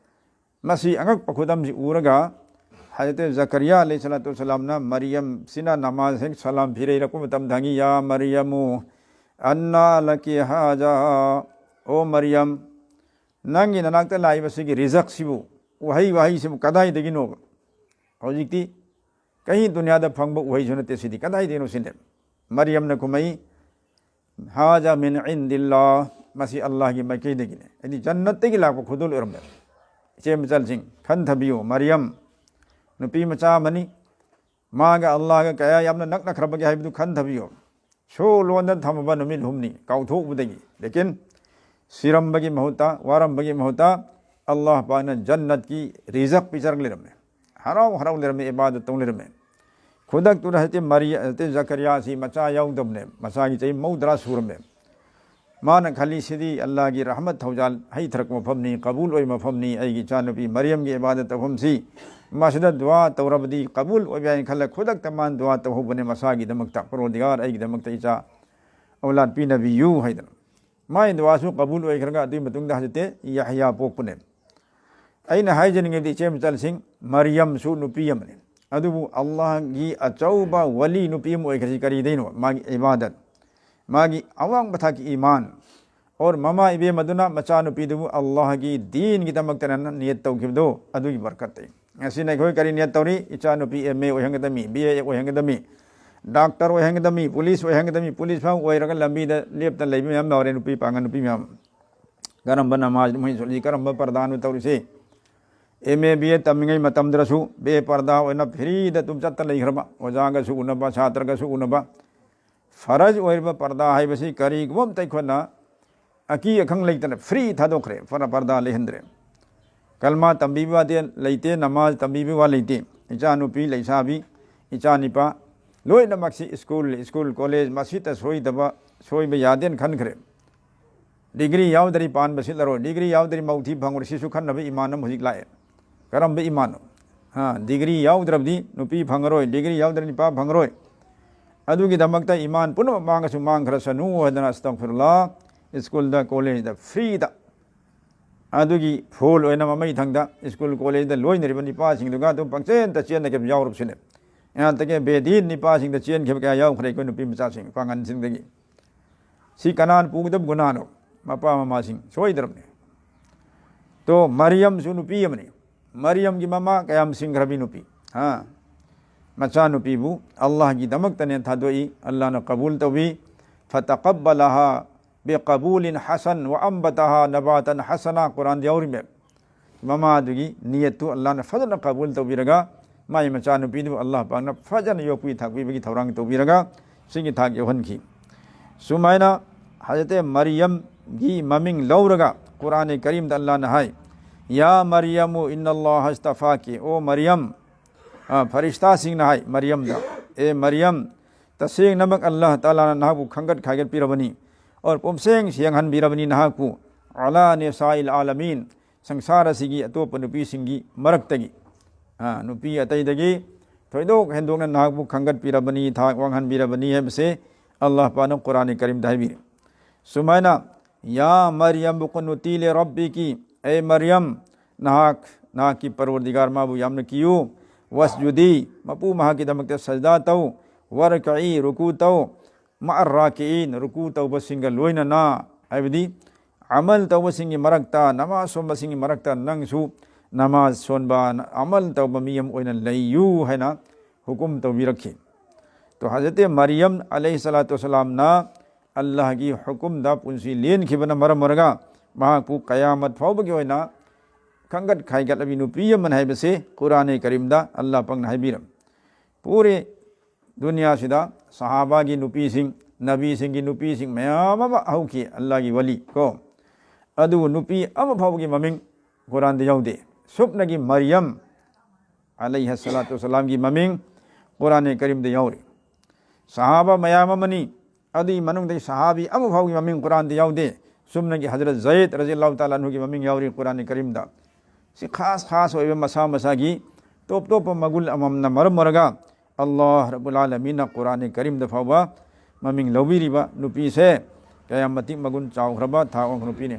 ꯃꯁꯤ ꯑꯉꯛꯄ ꯈꯨꯗꯝꯁꯤ ꯎꯔꯒ ꯍꯖꯔꯠ ꯖꯀꯔꯤꯌꯥ ꯑꯂꯩꯍꯤ ꯁꯂꯥꯇꯨ ꯋꯁꯂꯥꯝꯅ ꯃꯔꯤꯌꯝꯁꯤꯅ ꯅꯃꯥꯖ ꯍꯦꯛ ꯁꯂꯥꯝ ꯐꯤꯔꯩꯔꯛꯄ ꯃꯇꯝꯗ ꯍꯪꯉꯤ, "ꯌꯥ ꯃꯔꯤꯌꯃꯨ ꯑꯟꯅꯥ ꯂꯀꯤ ꯍꯥꯖꯥ?" "ꯑꯣ ꯃꯔꯤꯌꯝ, ꯅꯪꯒꯤ ꯅꯅꯥꯛꯇ ꯂꯥꯛꯏꯕꯁꯤꯒꯤ ꯔꯤꯖꯛꯁꯤꯕꯨ, ꯎꯍꯩ ꯋꯥꯍꯩꯁꯤꯕꯨ ꯀꯗꯥꯏꯗꯒꯤꯅꯣꯕ? ꯍꯧꯖꯤꯛꯇꯤ ꯀꯩ ꯗꯨꯅꯤꯌꯥꯗ ꯐꯪꯕ ꯎꯍꯩꯁꯨ ꯅꯠꯇꯦ ꯁꯤꯗꯤ, ꯀꯗꯥꯏꯗꯒꯤꯅꯣ ꯁꯤꯅꯦ?" ꯃꯔꯤꯌꯝꯅ ꯈꯨꯝꯃꯛꯏ, "ꯍꯥꯖꯥ ꯃꯤꯟ ꯏꯟꯗꯤꯜꯂꯥ, ꯃꯁꯤ ꯑꯜꯂꯥꯍꯒꯤ ꯃꯥꯏꯀꯩꯗꯒꯤꯅꯦ"꯫ ꯍꯥꯏꯗꯤ ꯖꯟꯅꯠꯇꯒꯤ ꯂꯥꯛꯄ ꯈꯨꯗꯣꯜ ꯑꯣꯏꯔꯝꯃꯦ꯫ ꯏꯆꯦ ꯃꯆꯜꯁꯤꯡ, ꯈꯟꯊꯕꯤꯌꯨ, ꯃꯔꯤꯌꯝ ꯅꯨꯄꯤ ꯃꯆꯥ ꯑꯃꯅꯤ, ꯃꯥꯒ ꯑꯜꯂꯥꯍꯒ ꯀꯌꯥ ꯌꯥꯝꯅ ꯅꯛꯅꯈ꯭ꯔꯕꯒꯦ ꯍꯥꯏꯕꯗꯨ ꯈꯟꯊꯕꯤꯌꯨ꯫ ꯁꯣ ꯂꯣꯟꯗ ꯊꯝꯃꯕ ꯅꯨꯃꯤꯠ ꯍꯨꯝꯅꯤ ꯀꯥꯎꯊꯣꯛꯎꯕꯗꯒꯤ, ꯂꯦꯀꯤꯟ ꯁꯤꯔꯝꯕꯒꯤ ꯃꯍꯨꯠꯇ, ꯋꯥꯔꯝꯕꯒꯤ ꯃꯍꯨꯠꯇ ꯑꯜꯂꯥꯍ ꯄꯥꯛꯅ ꯖꯟꯅꯠꯀꯤ ꯔꯤꯖꯛ ꯄꯤꯖꯔꯒ ꯂꯩꯔꯝꯃꯦ꯫ ꯍꯔꯥꯎ ꯍꯔꯥꯎ ꯂꯩꯔꯝꯃꯦ, ꯏꯕꯥꯗꯠ ꯇꯧ ꯂꯩꯔꯝꯃꯦ꯫ ꯈꯨꯗꯛꯇꯨꯗ ꯍꯖꯔꯠ ꯃꯔꯤ-, ꯍꯖꯔꯠ ꯖꯀꯔꯤꯌꯥꯁꯤ ꯃꯆꯥ ꯌꯥꯎꯗꯕꯅꯦ, ꯃꯆꯥꯒꯤ ꯆꯍꯤ ꯃꯧꯗ꯭ꯔꯥ ꯁꯨꯔꯝꯃꯦ꯫ ꯃꯥꯅ ꯈꯜꯂꯤ, "ꯁꯤꯗꯤ ꯑꯜꯂꯥꯍꯒꯤ ꯔꯍꯃꯠ ꯊꯧꯖꯥꯜ ꯍꯩꯊꯔꯛꯄ ꯃꯐꯝꯅꯤ, ꯀꯕꯨꯜ ꯑꯣꯏꯕ ꯃꯐꯝꯅꯤ, ꯑꯩꯒꯤ ꯏꯆꯥꯅꯨꯄꯤ ꯃꯔꯤꯌꯝꯒꯤ ꯏꯕꯥꯗꯠ ꯇꯧꯐꯝꯁꯤ, ꯃꯁꯤꯗ ꯗꯨꯋꯥ ꯇꯧꯔꯕꯗꯤ ꯀꯕꯨꯜ ꯑꯣꯏꯕ ꯌꯥꯏꯅ" ꯈꯜꯂ ꯈꯨꯗꯛꯇ ꯃꯥꯅ ꯗꯨꯋꯥ ꯇꯧꯍꯧꯕꯅꯦ ꯃꯁꯥꯒꯤꯗꯃꯛꯇ, "ꯄꯔꯣꯗꯤꯒꯥꯔ, ꯑꯩꯒꯤꯗꯃꯛꯇ ꯏꯆꯥ ꯑꯧꯂꯥꯗ ꯄꯤꯅꯕꯤꯌꯨ" ꯍꯥꯏꯗꯅ꯫ ꯃꯥꯒꯤ ꯗꯨꯋꯥꯁꯨ ꯀꯕꯨꯜ ꯑꯣꯏꯈ꯭ꯔꯒ ꯑꯗꯨꯒꯤ ꯃꯇꯨꯡꯗ ꯍꯖꯔꯠ ꯌꯥꯍꯌꯥ ꯄꯣꯛꯄꯅꯦ꯫ ꯑꯩꯅ ꯍꯥꯏꯖꯅꯤꯡꯉꯤꯗꯤ, ꯏꯆꯦ ꯃꯆꯜꯁꯤꯡ, ꯃꯔꯤꯌꯝꯁꯨ ꯅꯨꯄꯤ ꯑꯃꯅꯤ, ꯑꯗꯨꯕꯨ ꯑꯜꯂꯥꯍꯒꯤ ꯑꯆꯧꯕ ꯋꯥꯂꯤ ꯅꯨꯄꯤ ꯑꯃ ꯑꯣꯏꯈ꯭ꯔꯤꯁꯤ ꯀꯔꯤꯗꯩꯅꯣ? ꯃꯥꯒꯤ ꯏꯕꯥꯗꯠ, ꯃꯥꯒꯤ ꯑꯋꯥꯡꯕ ꯊꯥꯛꯀꯤ ꯏꯃꯥꯟ, ꯑꯣꯔ ꯃꯃꯥ ꯏꯕꯦꯝ ꯑꯗꯨꯅ ꯃꯆꯥꯅꯨꯄꯤꯗꯨꯕꯨ ꯑꯜꯂꯥꯍꯒꯤ ꯗꯤꯟꯒꯤꯗꯃꯛꯇꯅ ꯅꯤꯌꯠ ꯇꯧꯈꯤꯕꯗꯣ, ꯑꯗꯨꯒꯤ ꯕꯔꯀꯠꯇꯩ꯫ ꯉꯁꯤꯅ ꯑꯩꯈꯣꯏ ꯀꯔꯤ ꯅꯤꯌꯠ ꯇꯧꯔꯤ? ꯏꯆꯥꯅꯨꯄꯤ ꯑꯦꯝ ꯑꯦ ꯑꯣꯏꯍꯟꯒꯗꯕꯅꯤ, ꯕꯤ ꯑꯦ ꯑꯣꯏꯍꯟꯒꯗꯕꯅꯤ, ꯗꯥꯛꯇꯔ ꯑꯣꯏꯍꯟꯒꯗꯕꯅꯤ, ꯄꯨꯂꯤꯁ ꯑꯣꯏꯍꯟꯒꯗꯕꯅꯤ, ꯄꯨꯂꯤꯁ ꯐꯥꯎ ꯑꯣꯏꯔꯒ ꯂꯝꯕꯤꯗ ꯂꯦꯞꯇꯅ ꯂꯩꯕ ꯃꯌꯥꯝ ꯌꯥꯎꯔꯦ, ꯅꯨꯄꯤ ꯄꯥꯡꯒꯜ ꯅꯨꯄꯤ ꯃꯌꯥꯝ꯫ ꯀꯔꯝꯕ ꯅꯃꯥꯖ ꯃꯣꯏꯅ ꯁꯣꯜꯂꯤ, ꯀꯔꯝꯕ ꯄꯔꯗꯥꯅꯣ ꯇꯧꯔꯤꯁꯦ? ꯑꯦꯝ ꯑꯦ ꯕꯤ ꯑꯦ ꯇꯝꯃꯤꯉꯩ ꯃꯇꯝꯗꯁꯨ ꯕꯦ ꯄꯔꯗꯥ ꯑꯣꯏꯅ ꯐ꯭ꯔꯤꯗ ꯑꯗꯨꯝ ꯆꯠꯇ ꯂꯩꯈ꯭ꯔꯕ, ꯑꯣꯖꯥꯒꯁꯨ ꯎꯅꯕ, ꯁꯥꯇ꯭ꯔꯒꯁꯨ ꯎꯅꯕ꯫ ꯐꯔꯖ ꯑꯣꯏꯔꯤꯕ ꯄꯔꯗꯥ ꯍꯥꯏꯕꯁꯤ ꯀꯔꯤꯒꯨꯝꯕ ꯑꯝꯇ ꯑꯩꯈꯣꯏꯅ ꯑꯀꯤ ꯑꯈꯪ ꯂꯩꯇꯅ free ꯊꯥꯗꯣꯛꯈ꯭ꯔꯦ, ꯄꯔꯗꯥ ꯂꯩꯍꯟꯗ꯭ꯔꯦ꯫ ꯀꯜꯃꯥ ꯇꯝꯕꯤꯕ ꯋꯥꯗꯤ ꯂꯩꯇꯦ, ꯅꯃꯥꯖ ꯇꯝꯕꯤꯕ ꯋꯥ ꯂꯩꯇꯦ꯫ ꯏꯆꯥꯅꯨꯄꯤ, ꯂꯩꯁꯥꯕꯤ, ꯏꯆꯥꯅꯤꯄꯥ ꯂꯣꯏꯅꯃꯛꯁꯤ school, school, college, ꯃꯁꯤꯗ ꯁꯣꯏꯗꯕ, ꯁꯣꯏꯕ ꯌꯥꯗꯦꯅ ꯈꯟꯈ꯭ꯔꯦ꯫ Degree ꯌꯥꯎꯗ꯭ꯔꯤ ꯄꯥꯟꯕ ꯁꯤꯠꯂꯔꯣꯏ, degree ꯌꯥꯎꯗ꯭ꯔꯤ ꯃꯧ ꯊꯤ ꯐꯪꯉꯔꯣꯏ, ꯁꯤꯁꯨ ꯈꯟꯅꯕ ꯏꯃꯥꯟ ꯑꯃ ꯍꯧꯖꯤꯛ ꯂꯥꯛꯑꯦ꯫ ꯀꯔꯝꯕ ꯏꯃꯥꯟꯅꯣ? ꯍꯥ, degree ꯌꯥꯎꯗ꯭ꯔꯕꯗꯤ ꯅꯨꯄꯤ ꯐꯪꯉꯔꯣꯏ, degree ꯌꯥꯎꯗ꯭ꯔꯗꯤ ꯅꯨꯄꯥ ꯐꯪꯉꯔꯣꯏ꯫ ꯑꯗꯨꯒꯤꯗꯃꯛꯇ ꯏꯃꯥꯟ ꯄꯨꯝꯅꯃꯛ ꯃꯥꯡꯉꯁꯨ ꯃꯥꯡꯈ꯭ꯔꯁꯅꯨ ꯍꯥꯏꯗꯅ, ꯑꯁꯇꯒꯐꯤꯔꯨꯜꯂꯥ, schoolꯗ, collegeꯗ freeꯗ, ꯑꯗꯨꯒꯤ full ꯑꯣꯏꯅ ꯃꯃꯩ ꯊꯪꯗ school collegeꯗ ꯂꯣꯏꯅꯔꯤꯕ ꯅꯤꯄꯥꯁꯤꯡꯗꯨꯒ ꯑꯗꯨꯝ ꯄꯪꯆꯦꯟꯇ ꯆꯦꯟꯅꯈꯤꯕ ꯌꯥꯎꯔꯕꯁꯨꯅꯦ꯫ ꯌꯥꯇꯒꯤ ꯕꯦꯗꯤꯟ ꯅꯤꯄꯥꯁꯤꯡꯗ ꯆꯦꯟꯈꯤꯕ ꯀꯌꯥ ꯌꯥꯎꯈ꯭ꯔꯦ ꯑꯩꯈꯣꯏ ꯅꯨꯄꯤ ꯃꯆꯥꯁꯤꯡ, ꯄꯥꯡꯒꯜꯁꯤꯡꯗꯒꯤ꯫ ꯁꯤ ꯀꯅꯥꯅ ꯄꯨꯒꯗꯕ ꯒꯨꯅꯥꯅꯣ? ꯃꯄꯥ ꯃꯃꯥꯁꯤꯡ ꯁꯣꯏꯗ꯭ꯔꯕꯅꯤ꯫ ꯇꯣ, ꯃꯔꯤꯌꯝꯁꯨ ꯅꯨꯄꯤ ꯑꯃꯅꯤ꯫ ꯃꯔꯤꯌꯝꯒꯤ ꯃꯃꯥ ꯀꯌꯥꯝ ꯁꯤꯡꯈ꯭ꯔꯕꯤ ꯅꯨꯄꯤ꯫ ꯍꯥ? ꯃꯆꯥꯅꯨꯄꯤꯕꯨ ꯑꯜꯂꯥꯍꯒꯤꯗꯃꯛꯇꯅꯦ ꯊꯥꯗꯣꯛꯏ, ꯑꯜꯂꯥꯍꯅ ꯀꯕꯨꯜ ꯇꯧꯏ꯫ فتقبلها بقبول حسن وأنبتها نباتا حسنا, ꯀꯨꯔꯥꯟꯗ ꯌꯥꯎꯔꯤꯃꯦ꯫ ꯃꯃꯥꯗꯨꯒꯤ ꯅꯤꯌꯠꯇꯨ ꯑꯜꯂꯥꯍꯅ ꯐꯖꯅ ꯀꯕꯨꯜ ꯇꯧꯕꯤꯔꯒ, ꯃꯥꯒꯤ ꯃꯆꯥꯅꯨꯄꯤꯗꯨꯕꯨ ꯑꯜꯂꯥꯍ ꯄꯥꯛꯅ ꯐꯖꯅ ꯌꯣꯛꯄꯤ ꯊꯥꯛꯄꯤꯕꯒꯤ ꯊꯧꯔꯥꯡ ꯇꯧꯕꯤꯔꯒ, ꯁꯤꯒꯤ ꯊꯥꯛ ꯌꯧꯍꯟꯈꯤ꯫ ꯁꯨꯃꯥꯏꯅ ꯍꯖꯔꯠ ꯃꯔꯤꯌꯝꯒꯤ ꯃꯃꯤꯡ ꯂꯧꯔꯒ ꯀꯨꯔꯥꯟ ꯀꯔꯤꯝꯗ ꯑꯜꯂꯥꯍꯅ ꯍꯥꯏ, "ꯌꯥ ꯃꯔꯤꯌꯝ ꯏꯟꯅ ꯑꯜꯂꯥꯍ ꯑꯁꯇꯐꯥꯀꯤ", ꯑꯣ ꯃꯔꯤꯌꯝ, ꯑ, ꯐꯔꯤꯁꯇꯥꯁꯤꯡꯅ ꯍꯥꯏ ꯃꯔꯤꯌꯝꯗ, "ꯑꯦ ꯃꯔꯤꯌꯝ, ꯇꯁꯦꯡꯅꯃꯛ ꯑꯜꯂꯥꯍ ꯇꯥꯂꯥꯅ ꯅꯍꯥꯛꯄꯨ ꯈꯟꯒꯠ ꯈꯥꯏꯒꯠꯄꯤꯔꯕꯅꯤ, ꯑꯣꯔ ꯄꯨꯝꯁꯦꯡ ꯁꯦꯡꯍꯟꯕꯤꯔꯕꯅꯤ ꯅꯍꯥꯛꯄꯨ, ꯑꯂꯥ ꯅꯤꯁꯥꯏꯜ ꯑꯥꯂꯃꯤꯟ, ꯁꯪꯁꯥꯔ ꯑꯁꯤꯒꯤ ꯑꯇꯣꯞꯄ ꯅꯨꯄꯤꯁꯤꯡꯒꯤ ꯃꯔꯛꯇꯒꯤ, ꯑ, ꯅꯨꯄꯤ ꯑꯇꯩꯗꯒꯤ ꯊꯣꯏꯗꯣꯛ ꯍꯦꯟꯗꯣꯛꯅ ꯅꯍꯥꯛꯄꯨ ꯈꯟꯒꯠꯄꯤꯔꯕꯅꯤ, ꯊꯥꯛ ꯋꯥꯡꯍꯟꯕꯤꯔꯕꯅꯤ" ꯍꯥꯏꯕꯁꯦ ꯑꯜꯂꯥꯍ ꯄꯥꯛꯅ ꯀꯨꯔꯥꯟ ꯀꯔꯤꯝꯗ ꯍꯥꯏꯕꯤꯔꯤ꯫ ꯁꯨꯃꯥꯏꯅ, "ꯌꯥ ꯃꯔꯤꯌꯝ ꯀꯨꯅꯨꯇꯤ ꯂꯤ ꯔꯕꯤꯀꯤ", ꯑꯦ ꯃꯔꯤꯌꯝ, ꯅꯍꯥꯛ ꯅꯍꯥꯛꯀꯤ ꯄꯔꯋꯔꯗꯤꯒꯥꯔ ꯃꯥꯕꯨ ꯌꯥꯝꯅ ꯀꯤꯌꯨ, "ꯋꯥꯁꯖꯨꯗꯤ", ꯃꯄꯨ ꯃꯍꯥꯛꯀꯤꯗꯃꯛꯇ ꯁꯖꯗꯥ ꯇꯧ, "ꯋꯥꯔꯀꯏ", ꯔꯨꯀꯨ ꯇꯧ, "ꯃꯥ ꯔꯥꯀꯤꯏꯟ", ꯔꯨꯀꯨ ꯇꯧꯕꯁꯤꯡꯒ ꯂꯣꯏꯅꯅ, ꯍꯥꯏꯕꯗꯤ ꯑꯃꯜ ꯇꯧꯕꯁꯤꯡꯒꯤ ꯃꯔꯛꯇ, ꯅꯃꯥꯖ ꯁꯣꯟꯕꯁꯤꯡꯒꯤ ꯃꯔꯛꯇ ꯅꯪꯁꯨ ꯅꯃꯥꯖ ꯁꯣꯟꯕ, ꯑꯃꯜ ꯇꯧꯕ ꯃꯤ ꯑꯃ ꯑꯣꯏꯅ ꯂꯩꯌꯨ ꯍꯥꯏꯅ ꯍꯨꯀꯨꯝ ꯇꯧꯕꯤꯔꯛꯈꯤ꯫ ꯇꯣ ꯍꯖꯔꯠ ꯃꯔꯤꯌꯝ ꯑꯂꯩꯍꯤ ꯁꯂꯥꯇꯨ ꯋꯁꯂꯥꯝꯅ ꯑꯜꯂꯥꯍꯒꯤ ꯍꯨꯀꯨꯝꯗ ꯄꯨꯟꯁꯤ ꯂꯦꯟꯈꯤꯕꯅ ꯃꯔꯝ ꯑꯣꯏꯔꯒ ꯃꯍꯥꯛꯄꯨ ꯀꯌꯥꯃꯠ ꯐꯥꯎꯕꯒꯤ ꯑꯣꯏꯅ ꯈꯟꯒꯠ ꯈꯥꯏꯒꯠꯂꯕꯤ ꯅꯨꯄꯤ ꯑꯃꯅꯤ ꯍꯥꯏꯕꯁꯦ ꯀꯨꯔꯥꯟ ꯀꯔꯤꯝꯗ ꯑꯜꯂꯥꯍ ꯄꯥꯛꯅ ꯍꯥꯏꯕꯤꯔꯝꯃꯤ꯫ ꯄꯨꯔꯦ ꯗꯨꯅꯤꯌꯥꯁꯤꯗ ꯁꯍꯥꯕꯥꯒꯤ ꯅꯨꯄꯤꯁꯤꯡ, ꯅꯕꯤꯁꯤꯡꯒꯤ ꯅꯨꯄꯤꯁꯤꯡ ꯃꯌꯥꯝ ꯑꯃ ꯍꯧꯈꯤ, ꯑꯜꯂꯥꯍꯒꯤ ꯋꯥꯂꯤ ꯀꯣ꯫ ꯑꯗꯨꯕꯨ ꯅꯨꯄꯤ ꯑꯃ ꯐꯥꯎꯕꯒꯤ ꯃꯃꯤꯡ ꯀꯨꯔꯥꯟꯗ ꯌꯥꯎꯗꯦ꯫ ꯁꯨꯞꯅꯒꯤ ꯃꯔꯤꯌꯝ ꯑꯂꯩꯍ ꯁꯂꯥꯇꯨ ꯁꯂꯥꯝꯒꯤ ꯃꯃꯤꯡ ꯀꯨꯔꯥꯟ ꯀꯔꯤꯝꯗ ꯌꯥꯎꯔꯤ꯫ ꯁꯍꯥꯕꯥ ꯃꯌꯥꯝ ꯑꯃꯅꯤ, ꯑꯗꯨꯒꯤ ꯃꯅꯨꯡꯗꯒꯤ ꯁꯍꯥꯕꯤ ꯑꯃ ꯐꯥꯎꯒꯤ ꯃꯃꯤꯡ ꯀꯨꯔꯥꯟꯗ ꯌꯥꯎꯗꯦ꯫ ꯁꯨꯝꯅꯒꯤ ꯍꯖꯔꯠ ꯖꯌꯦꯗ ꯔꯖꯤꯌꯜꯂꯥꯍꯨ ꯇꯥꯂꯥ ꯑꯟꯍꯨꯒꯤ ꯃꯃꯤꯡ ꯌꯥꯎꯔꯤ ꯀꯨꯔꯥꯟ ꯀꯔꯤꯝꯗ꯫ ꯁꯤ ꯈꯥꯁ ꯈꯥꯁ ꯑꯣꯏꯕ ꯃꯁꯥ ꯃꯁꯥꯒꯤ ꯇꯣꯞ ꯇꯣꯞꯄ ꯃꯒꯨꯟ ꯑꯃꯃꯝꯅ ꯃꯔꯝ ꯑꯣꯏꯔꯒ ꯑꯜꯂꯥꯍ ꯔꯕꯨꯜ ꯑꯥꯂꯃꯤꯟꯅ ꯀꯨꯔꯥꯟ ꯀꯔꯤꯝꯗ ꯐꯥꯎꯕ ꯃꯃꯤꯡ ꯂꯧꯕꯤꯔꯤꯕ ꯅꯨꯄꯤꯁꯦ ꯀꯌꯥꯝ ꯃꯇꯤꯛ ꯃꯒꯨꯟ ꯆꯥꯎꯈ꯭ꯔꯕ ꯊꯥꯛ ꯋꯥꯡꯕ ꯅꯨꯄꯤꯅꯤ꯫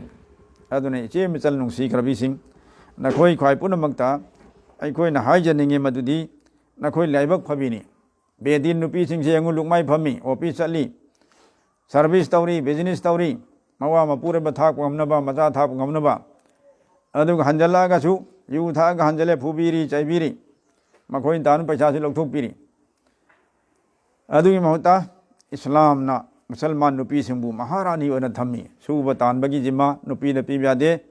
ꯑꯗꯨꯅ ꯏꯆꯦ ꯃꯆꯜ ꯅꯨꯡꯁꯤꯈ꯭ꯔꯕꯤꯁꯤꯡ, ꯅꯈꯣꯏ ꯈ꯭ꯋꯥꯏ ꯄꯨꯝꯅꯃꯛꯇ ꯑꯩꯈꯣꯏꯅ ꯍꯥꯏꯖꯅꯤꯡꯉꯤ ꯃꯗꯨꯗꯤ ꯅꯈꯣꯏ ꯂꯥꯏꯕꯛ ꯐꯕꯤꯅꯤ꯫ ꯕꯦꯗꯤꯟ ꯅꯨꯄꯤꯁꯤꯡꯁꯦ ꯌꯦꯡꯉꯨ, ꯂꯨꯛꯃꯥꯏ ꯐꯝꯃꯤ, ꯑꯣꯐꯤꯁ ꯆꯠꯂꯤ, ꯁꯥꯔꯚꯤꯁ ꯇꯧꯔꯤ, ꯕꯤꯖꯤꯅꯦꯁ ꯇꯧꯔꯤ, ꯃꯋꯥ ꯃꯄꯨꯔꯣꯏꯕ ꯊꯥꯛꯄ ꯉꯝꯅꯕ, ꯃꯆꯥ ꯊꯥꯛꯄ ꯉꯝꯅꯕ꯫ ꯑꯗꯨꯒ ꯍꯟꯖꯜꯂꯛꯑꯒꯁꯨ ꯌꯨ ꯊꯛꯑꯒ ꯍꯟꯖꯜꯂꯦ, ꯐꯨꯕꯤꯔꯤ, ꯆꯩꯕꯤꯔꯤ, ꯃꯈꯣꯏꯅ ꯇꯥꯟꯕ ꯄꯩꯁꯥꯁꯤ ꯂꯧꯊꯣꯛꯄꯤꯔꯤ꯫ ꯑꯗꯨꯒꯤ ꯃꯍꯨꯠꯇ ꯏꯁꯂꯥꯝꯅ ꯃꯨꯁꯜꯃꯥꯟ ꯅꯨꯄꯤꯁꯤꯡꯕꯨ ꯃꯍꯥꯔꯥꯅꯤ ꯑꯣꯏꯅ ꯊꯝꯃꯤ꯫ ꯁꯨꯕ ꯇꯥꯟꯕꯒꯤ ꯖꯤꯝꯃꯥ ꯅꯨꯄꯤꯗ ꯄꯤꯕ ꯌꯥꯗꯦ꯫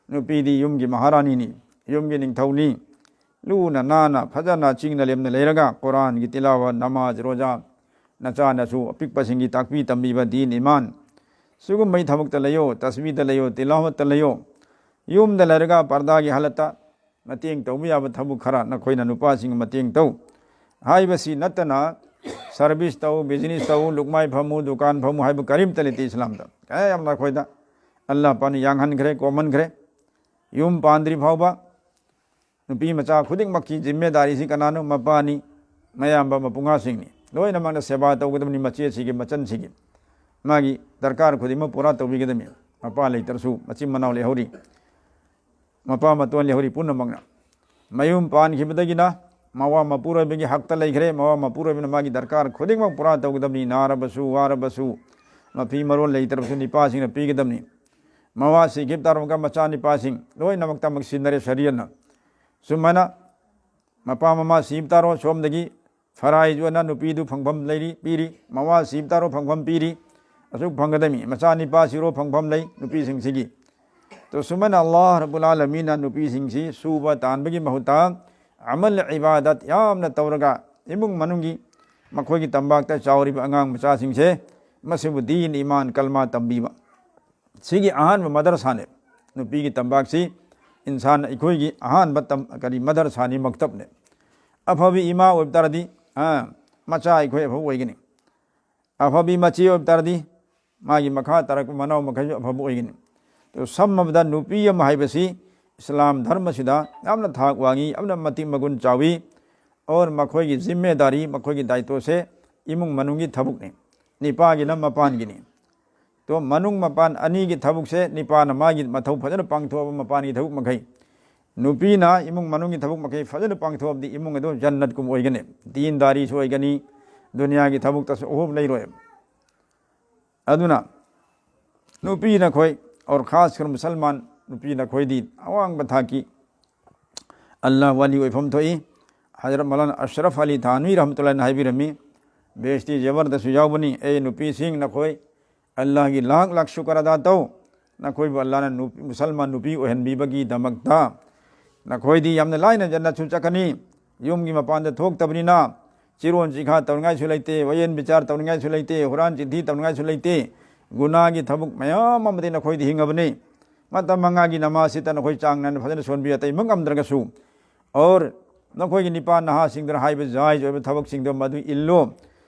ꯅꯨꯄꯤꯗꯤ ꯌꯨꯝꯒꯤ ꯃꯍꯥꯔꯥꯅꯤꯅꯤ, ꯌꯨꯝꯒꯤ ꯅꯤꯡꯊꯧꯅꯤ꯫ ꯂꯨꯅ ꯅꯥꯟꯅ ꯐꯖꯅ ꯆꯤꯡꯅ ꯂꯦꯝꯅ ꯂꯩꯔꯒ ꯀꯨꯔꯥꯟꯒꯤ ꯇꯤꯂꯥꯋꯥ, ꯅꯃꯥꯖ, ꯔꯣꯖꯥ, ꯅꯆꯥ ꯅꯁꯨ ꯑꯄꯤꯛꯄꯁꯤꯡꯒꯤ ꯇꯥꯛꯄꯤ ꯇꯝꯕꯤꯕ ꯗꯤꯟ ꯏꯃꯥꯟ, ꯁꯤꯒꯨꯝꯕꯒꯤ ꯊꯕꯛꯇ ꯂꯩꯌꯣ, ꯇꯁꯕꯤꯗ ꯂꯩꯌꯣ, ꯇꯤꯂꯥꯋꯠꯇ ꯂꯩꯌꯣ꯫ ꯌꯨꯝꯗ ꯂꯩꯔꯒ ꯄꯔꯗꯥꯒꯤ ꯍꯥꯂꯠꯇ ꯃꯇꯦꯡ ꯇꯧꯕ ꯌꯥꯕ ꯊꯕꯛ ꯈꯔ ꯅꯈꯣꯏꯅ ꯅꯨꯄꯥꯁꯤꯡ ꯃꯇꯦꯡ ꯇꯧ꯫ ꯍꯥꯏꯕꯁꯤ ꯅꯠꯇꯅ ꯁꯥꯔꯚꯤꯁ ꯇꯧ, ꯕꯤꯖꯤꯅꯦꯁ ꯇꯧ, ꯂꯨꯛꯃꯥꯏ ꯐꯝꯃꯨ, ꯗꯨꯀꯥꯟ ꯐꯝꯃꯨ ꯍꯥꯏꯕ ꯀꯔꯤꯝꯇ ꯂꯩꯇꯦ ꯏꯁꯂꯥꯝꯗ꯫ ꯀꯌꯥ ꯌꯥꯝꯅ ꯑꯩꯈꯣꯏꯗ ꯑꯜꯂꯥꯍ ꯄꯥꯛꯅ ꯌꯥꯡꯍꯟꯈ꯭ꯔꯦ, ꯀꯣꯝꯍꯟꯈ꯭ꯔꯦ꯫ ꯌꯨꯝ ꯄꯥꯟꯗ꯭ꯔꯤ ꯐꯥꯎꯕ ꯅꯨꯄꯤ ꯃꯆꯥ ꯈꯨꯗꯤꯡꯃꯛꯀꯤ ꯖꯤꯝꯃꯦꯗꯥꯔꯤꯁꯤ ꯀꯅꯥꯅꯣ? ꯃꯄꯥꯅꯤ, ꯃꯌꯥꯝꯕ, ꯃꯄꯨꯡꯉꯥꯁꯤꯡꯅꯤ꯫ ꯂꯣꯏꯅꯃꯛꯅ ꯁꯦꯕꯥ ꯇꯧꯒꯗꯕꯅꯤ ꯃꯆꯦꯁꯤꯒꯤ, ꯃꯆꯟꯁꯤꯒꯤ꯫ ꯃꯥꯒꯤ ꯗꯔꯀꯥꯔ ꯈꯨꯗꯤꯡꯃꯛ ꯄꯨꯔꯥ ꯇꯧꯕꯤꯒꯗꯕꯅꯤ꯫ ꯃꯄꯥ ꯂꯩꯇ꯭ꯔꯁꯨ ꯃꯆꯤꯟ ꯃꯅꯥꯎ ꯂꯩꯍꯧꯔꯤ, ꯃꯄꯥ ꯃꯇꯣꯟ ꯂꯩꯍꯧꯔꯤ ꯄꯨꯝꯅꯃꯛꯅ꯫ ꯃꯌꯨꯝ ꯄꯥꯟꯈꯤꯕꯗꯒꯤꯅ ꯃꯋꯥ ꯃꯄꯨꯔꯣꯏꯕꯒꯤ ꯍꯛꯇ ꯂꯩꯈ꯭ꯔꯦ꯫ ꯃꯋꯥ ꯃꯄꯨꯔꯣꯏꯕꯅ ꯃꯥꯒꯤ ꯗꯔꯀꯥꯔ ꯈꯨꯗꯤꯡꯃꯛ ꯄꯨꯔꯥ ꯇꯧꯒꯗꯕꯅꯤ꯫ ꯅꯥꯔꯕꯁꯨ, ꯋꯥꯔꯕꯁꯨ, ꯃꯐꯤ ꯃꯔꯣꯜ ꯂꯩꯇ꯭ꯔꯕꯁꯨ ꯅꯤꯄꯥꯁꯤꯡꯅ ꯄꯤꯒꯗꯕꯅꯤ꯫ ꯃꯋꯥ ꯁꯤꯈꯤꯕ ꯇꯥꯔꯕꯒ ꯃꯆꯥꯅꯤꯄꯥꯁꯤꯡ ꯂꯣꯏꯅꯃꯛꯇꯃꯛ ꯁꯤꯟꯅꯔꯦ ꯁꯔꯤꯌꯠꯅ꯫ ꯁꯨꯃꯥꯏꯅ ꯃꯄꯥ ꯃꯃꯥ ꯁꯤꯕ ꯇꯥꯔꯣ, ꯁꯣꯝꯗꯒꯤ ꯐꯔꯥꯏꯖ ꯑꯣꯏꯅ ꯅꯨꯄꯤꯗꯨ ꯐꯪꯐꯝ ꯂꯩꯔꯤ, ꯄꯤꯔꯤ, ꯃꯋꯥ ꯁꯤꯕ ꯇꯥꯔꯣ ꯐꯪꯐꯝ ꯄꯤꯔꯤ, ꯑꯁꯨꯛ ꯐꯪꯒꯗꯕꯅꯤ, ꯃꯆꯥ ꯅꯤꯄꯥ ꯁꯤꯔꯣ ꯐꯪꯐꯝ ꯂꯩ ꯅꯨꯄꯤꯁꯤꯡꯁꯤꯒꯤ꯫ ꯇꯣ ꯁꯨꯃꯥꯏꯅ ꯑꯜꯂꯥꯍ ꯔꯕꯨꯜ ꯑꯥꯂꯃꯤꯟꯅ ꯅꯨꯄꯤꯁꯤꯡꯁꯤ ꯁꯨꯕ ꯇꯥꯟꯕꯒꯤ ꯃꯍꯨꯠꯇ ꯑꯃꯜ ꯏꯕꯥꯗꯠ ꯌꯥꯝꯅ ꯇꯧꯔꯒ ꯏꯃꯨꯡ ꯃꯅꯨꯡꯒꯤ ꯃꯈꯣꯏꯒꯤ ꯇꯝꯄꯥꯛꯇ ꯆꯥꯎꯔꯤꯕ ꯑꯉꯥꯡ ꯃꯆꯥꯁꯤꯡꯁꯦ ꯃꯁꯤꯕꯨ ꯗꯤꯟ, ꯏꯃꯥꯟ, ꯀꯜꯃꯥ ꯇꯝꯕꯤꯕ꯫ ꯁꯤꯒꯤ ꯑꯍꯥꯟꯕ ꯃꯗꯔꯁꯥꯅꯦ꯫ ꯅꯨꯄꯤꯒꯤ ꯇꯝꯄꯥꯛꯁꯤ ꯏꯟꯁꯥꯟ ꯑꯩꯈꯣꯏꯒꯤ ꯑꯍꯥꯟꯕ ꯇꯝ-, ꯀꯔꯤ, ꯃꯗꯔꯁꯥꯅꯤ, ꯃꯛꯇꯕꯅꯦ꯫ ꯑꯐꯕ ꯏꯃꯥ ꯑꯣꯏꯕ ꯇꯥꯔꯗꯤ, ꯑꯥ, ꯃꯆꯥ ꯑꯩꯈꯣꯏ ꯑꯐꯕ ꯑꯣꯏꯒꯅꯤ꯫ ꯑꯐꯕꯤ ꯃꯆꯦ ꯑꯣꯏꯕ ꯇꯥꯔꯗꯤ ꯃꯥꯒꯤ ꯃꯈꯥ ꯇꯥꯔꯛꯄ ꯃꯅꯥꯎ ꯃꯈꯩꯁꯨ ꯑꯐꯕ ꯑꯣꯏꯒꯅꯤ꯫ ꯑꯗꯨ ꯁꯝꯃꯕꯗ ꯅꯨꯄꯤ ꯑꯃ ꯍꯥꯏꯕꯁꯤ ꯏꯁꯂꯥꯝ ꯙꯔꯃꯁꯤꯗ ꯌꯥꯝꯅ ꯊꯥꯛ ꯋꯥꯡꯉꯤ, ꯌꯥꯝꯅ ꯃꯇꯤꯛ ꯃꯒꯨꯟ ꯆꯥꯎꯏ꯫ ꯑꯣꯔ ꯃꯈꯣꯏꯒꯤ ꯖꯤꯝꯃꯦꯗꯥꯔꯤ, ꯃꯈꯣꯏꯒꯤ ꯗꯥꯏꯇꯣꯁꯦ ꯏꯃꯨꯡ ꯃꯅꯨꯡꯒꯤ ꯊꯕꯛꯅꯤ꯫ ꯅꯤꯄꯥꯒꯤꯅ ꯃꯄꯥꯟꯒꯤꯅꯤ꯫ ꯇꯣ ꯃꯅꯨꯡ ꯃꯄꯥꯟ ꯑꯅꯤꯒꯤ ꯊꯕꯛꯁꯦ ꯅꯤꯄꯥꯅ ꯃꯥꯒꯤ ꯃꯊꯧ ꯐꯖꯅ ꯄꯥꯡꯊꯣꯛꯑꯕ, ꯃꯄꯥꯟꯒꯤ ꯊꯕꯛ ꯃꯈꯩ, ꯅꯨꯄꯤꯅ ꯏꯃꯨꯡ ꯃꯅꯨꯡꯒꯤ ꯊꯕꯛ ꯃꯈꯩ ꯐꯖꯅ ꯄꯥꯡꯊꯣꯛꯑꯕꯗꯤ ꯏꯃꯨꯡ ꯑꯗꯨ ꯖꯟꯅꯠꯀꯨꯝꯕ ꯑꯣꯏꯒꯅꯤ꯫ ꯗꯤꯟꯗꯥꯔꯤꯁꯨ ꯑꯣꯏꯒꯅꯤ, ꯗꯨꯅꯤꯌꯥꯒꯤ ꯊꯕꯛꯇꯁꯨ ꯑꯍꯣꯕ ꯂꯩꯔꯣꯏ꯫ ꯑꯗꯨꯅ ꯅꯨꯄꯤ ꯅꯈꯣꯏ, ꯑꯣꯔ ꯈꯥꯁ ꯀꯔ ꯃꯨꯁꯜꯃꯥꯟ ꯅꯨꯄꯤ ꯅꯈꯣꯏꯗꯤ ꯑꯋꯥꯡꯕ ꯊꯥꯛꯀꯤ ꯑꯜꯂꯥꯍ ꯋꯥꯂꯤ ꯑꯣꯏꯐꯝ ꯊꯣꯛꯏ꯫ ꯍꯖꯔꯠ ꯃꯧꯂꯥꯅꯥ ꯑꯁꯔꯐ ꯑꯂꯤ ꯊꯥꯅꯨꯏ ꯔꯍꯃꯇꯨꯜꯂꯥꯍꯤꯅ ꯍꯥꯏꯕꯤꯔꯝꯃꯤ, ꯕꯦꯍꯦꯁꯇꯤ ꯖꯦꯋꯔꯗꯁꯨ ꯌꯥꯎꯕꯅꯤ, "ꯑꯦ ꯅꯨꯄꯤꯁꯤꯡ, ꯅꯈꯣꯏ ꯑꯜꯂꯥꯍꯒꯤ ꯂꯥꯛ ꯂꯥꯛ ꯁꯨꯀꯔ ꯑꯗꯥ ꯇꯧ, ꯅꯈꯣꯏꯕꯨ ꯑꯜꯂꯥꯍꯅ ꯅꯨꯄꯤ, ꯃꯨꯁꯜꯃꯥꯟ ꯅꯨꯄꯤ ꯑꯣꯏꯍꯟꯕꯤꯕꯒꯤꯗꯃꯛꯇ꯫ ꯅꯈꯣꯏꯗꯤ ꯌꯥꯝꯅ ꯂꯥꯏꯅ ꯖꯟꯅꯠꯁꯨ ꯆꯠꯀꯅꯤ, ꯌꯨꯝꯒꯤ ꯃꯄꯥꯟꯗ ꯊꯣꯛꯇꯕꯅꯤꯅ ꯆꯤꯔꯣꯟ ꯆꯤꯈꯥ ꯇꯧꯅꯤꯡꯉꯥꯏꯁꯨ ꯂꯩꯇꯦ, ꯋꯥꯌꯦꯟ ꯕꯤꯆꯥꯔ ꯇꯧꯅꯤꯡꯉꯥꯏꯁꯨ ꯂꯩꯇꯦ, ꯍꯨꯔꯥꯟ ꯆꯤꯟꯊꯤ ꯇꯧꯅꯤꯡꯉꯥꯏꯁꯨ ꯂꯩꯇꯦ, ꯒꯨꯅꯥꯒꯤ ꯊꯕꯛ ꯃꯌꯥꯝ ꯑꯃꯗꯤ ꯅꯈꯣꯏꯗꯤ ꯍꯤꯡꯉꯕꯅꯤ꯫ ꯃꯇꯝ ꯃꯉꯥꯒꯤ ꯅꯃꯥꯖꯁꯤꯗ ꯅꯈꯣꯏ ꯆꯥꯡ ꯅꯥꯏꯅ ꯐꯖꯅ ꯁꯣꯟꯕꯤꯌꯨ, ꯑꯇꯩꯃꯛ ꯉꯝꯗ꯭ꯔꯒꯁꯨ꯫ ꯑꯣꯔ ꯅꯈꯣꯏꯒꯤ ꯅꯤꯄꯥ ꯅꯍꯥꯁꯤꯡꯗꯨꯅ ꯍꯥꯏꯕ ꯖꯥꯏꯖ ꯑꯣꯏꯕ ꯊꯕꯛꯁꯤꯡꯗꯣ ꯃꯗꯨ ꯏꯜꯂꯨ꯫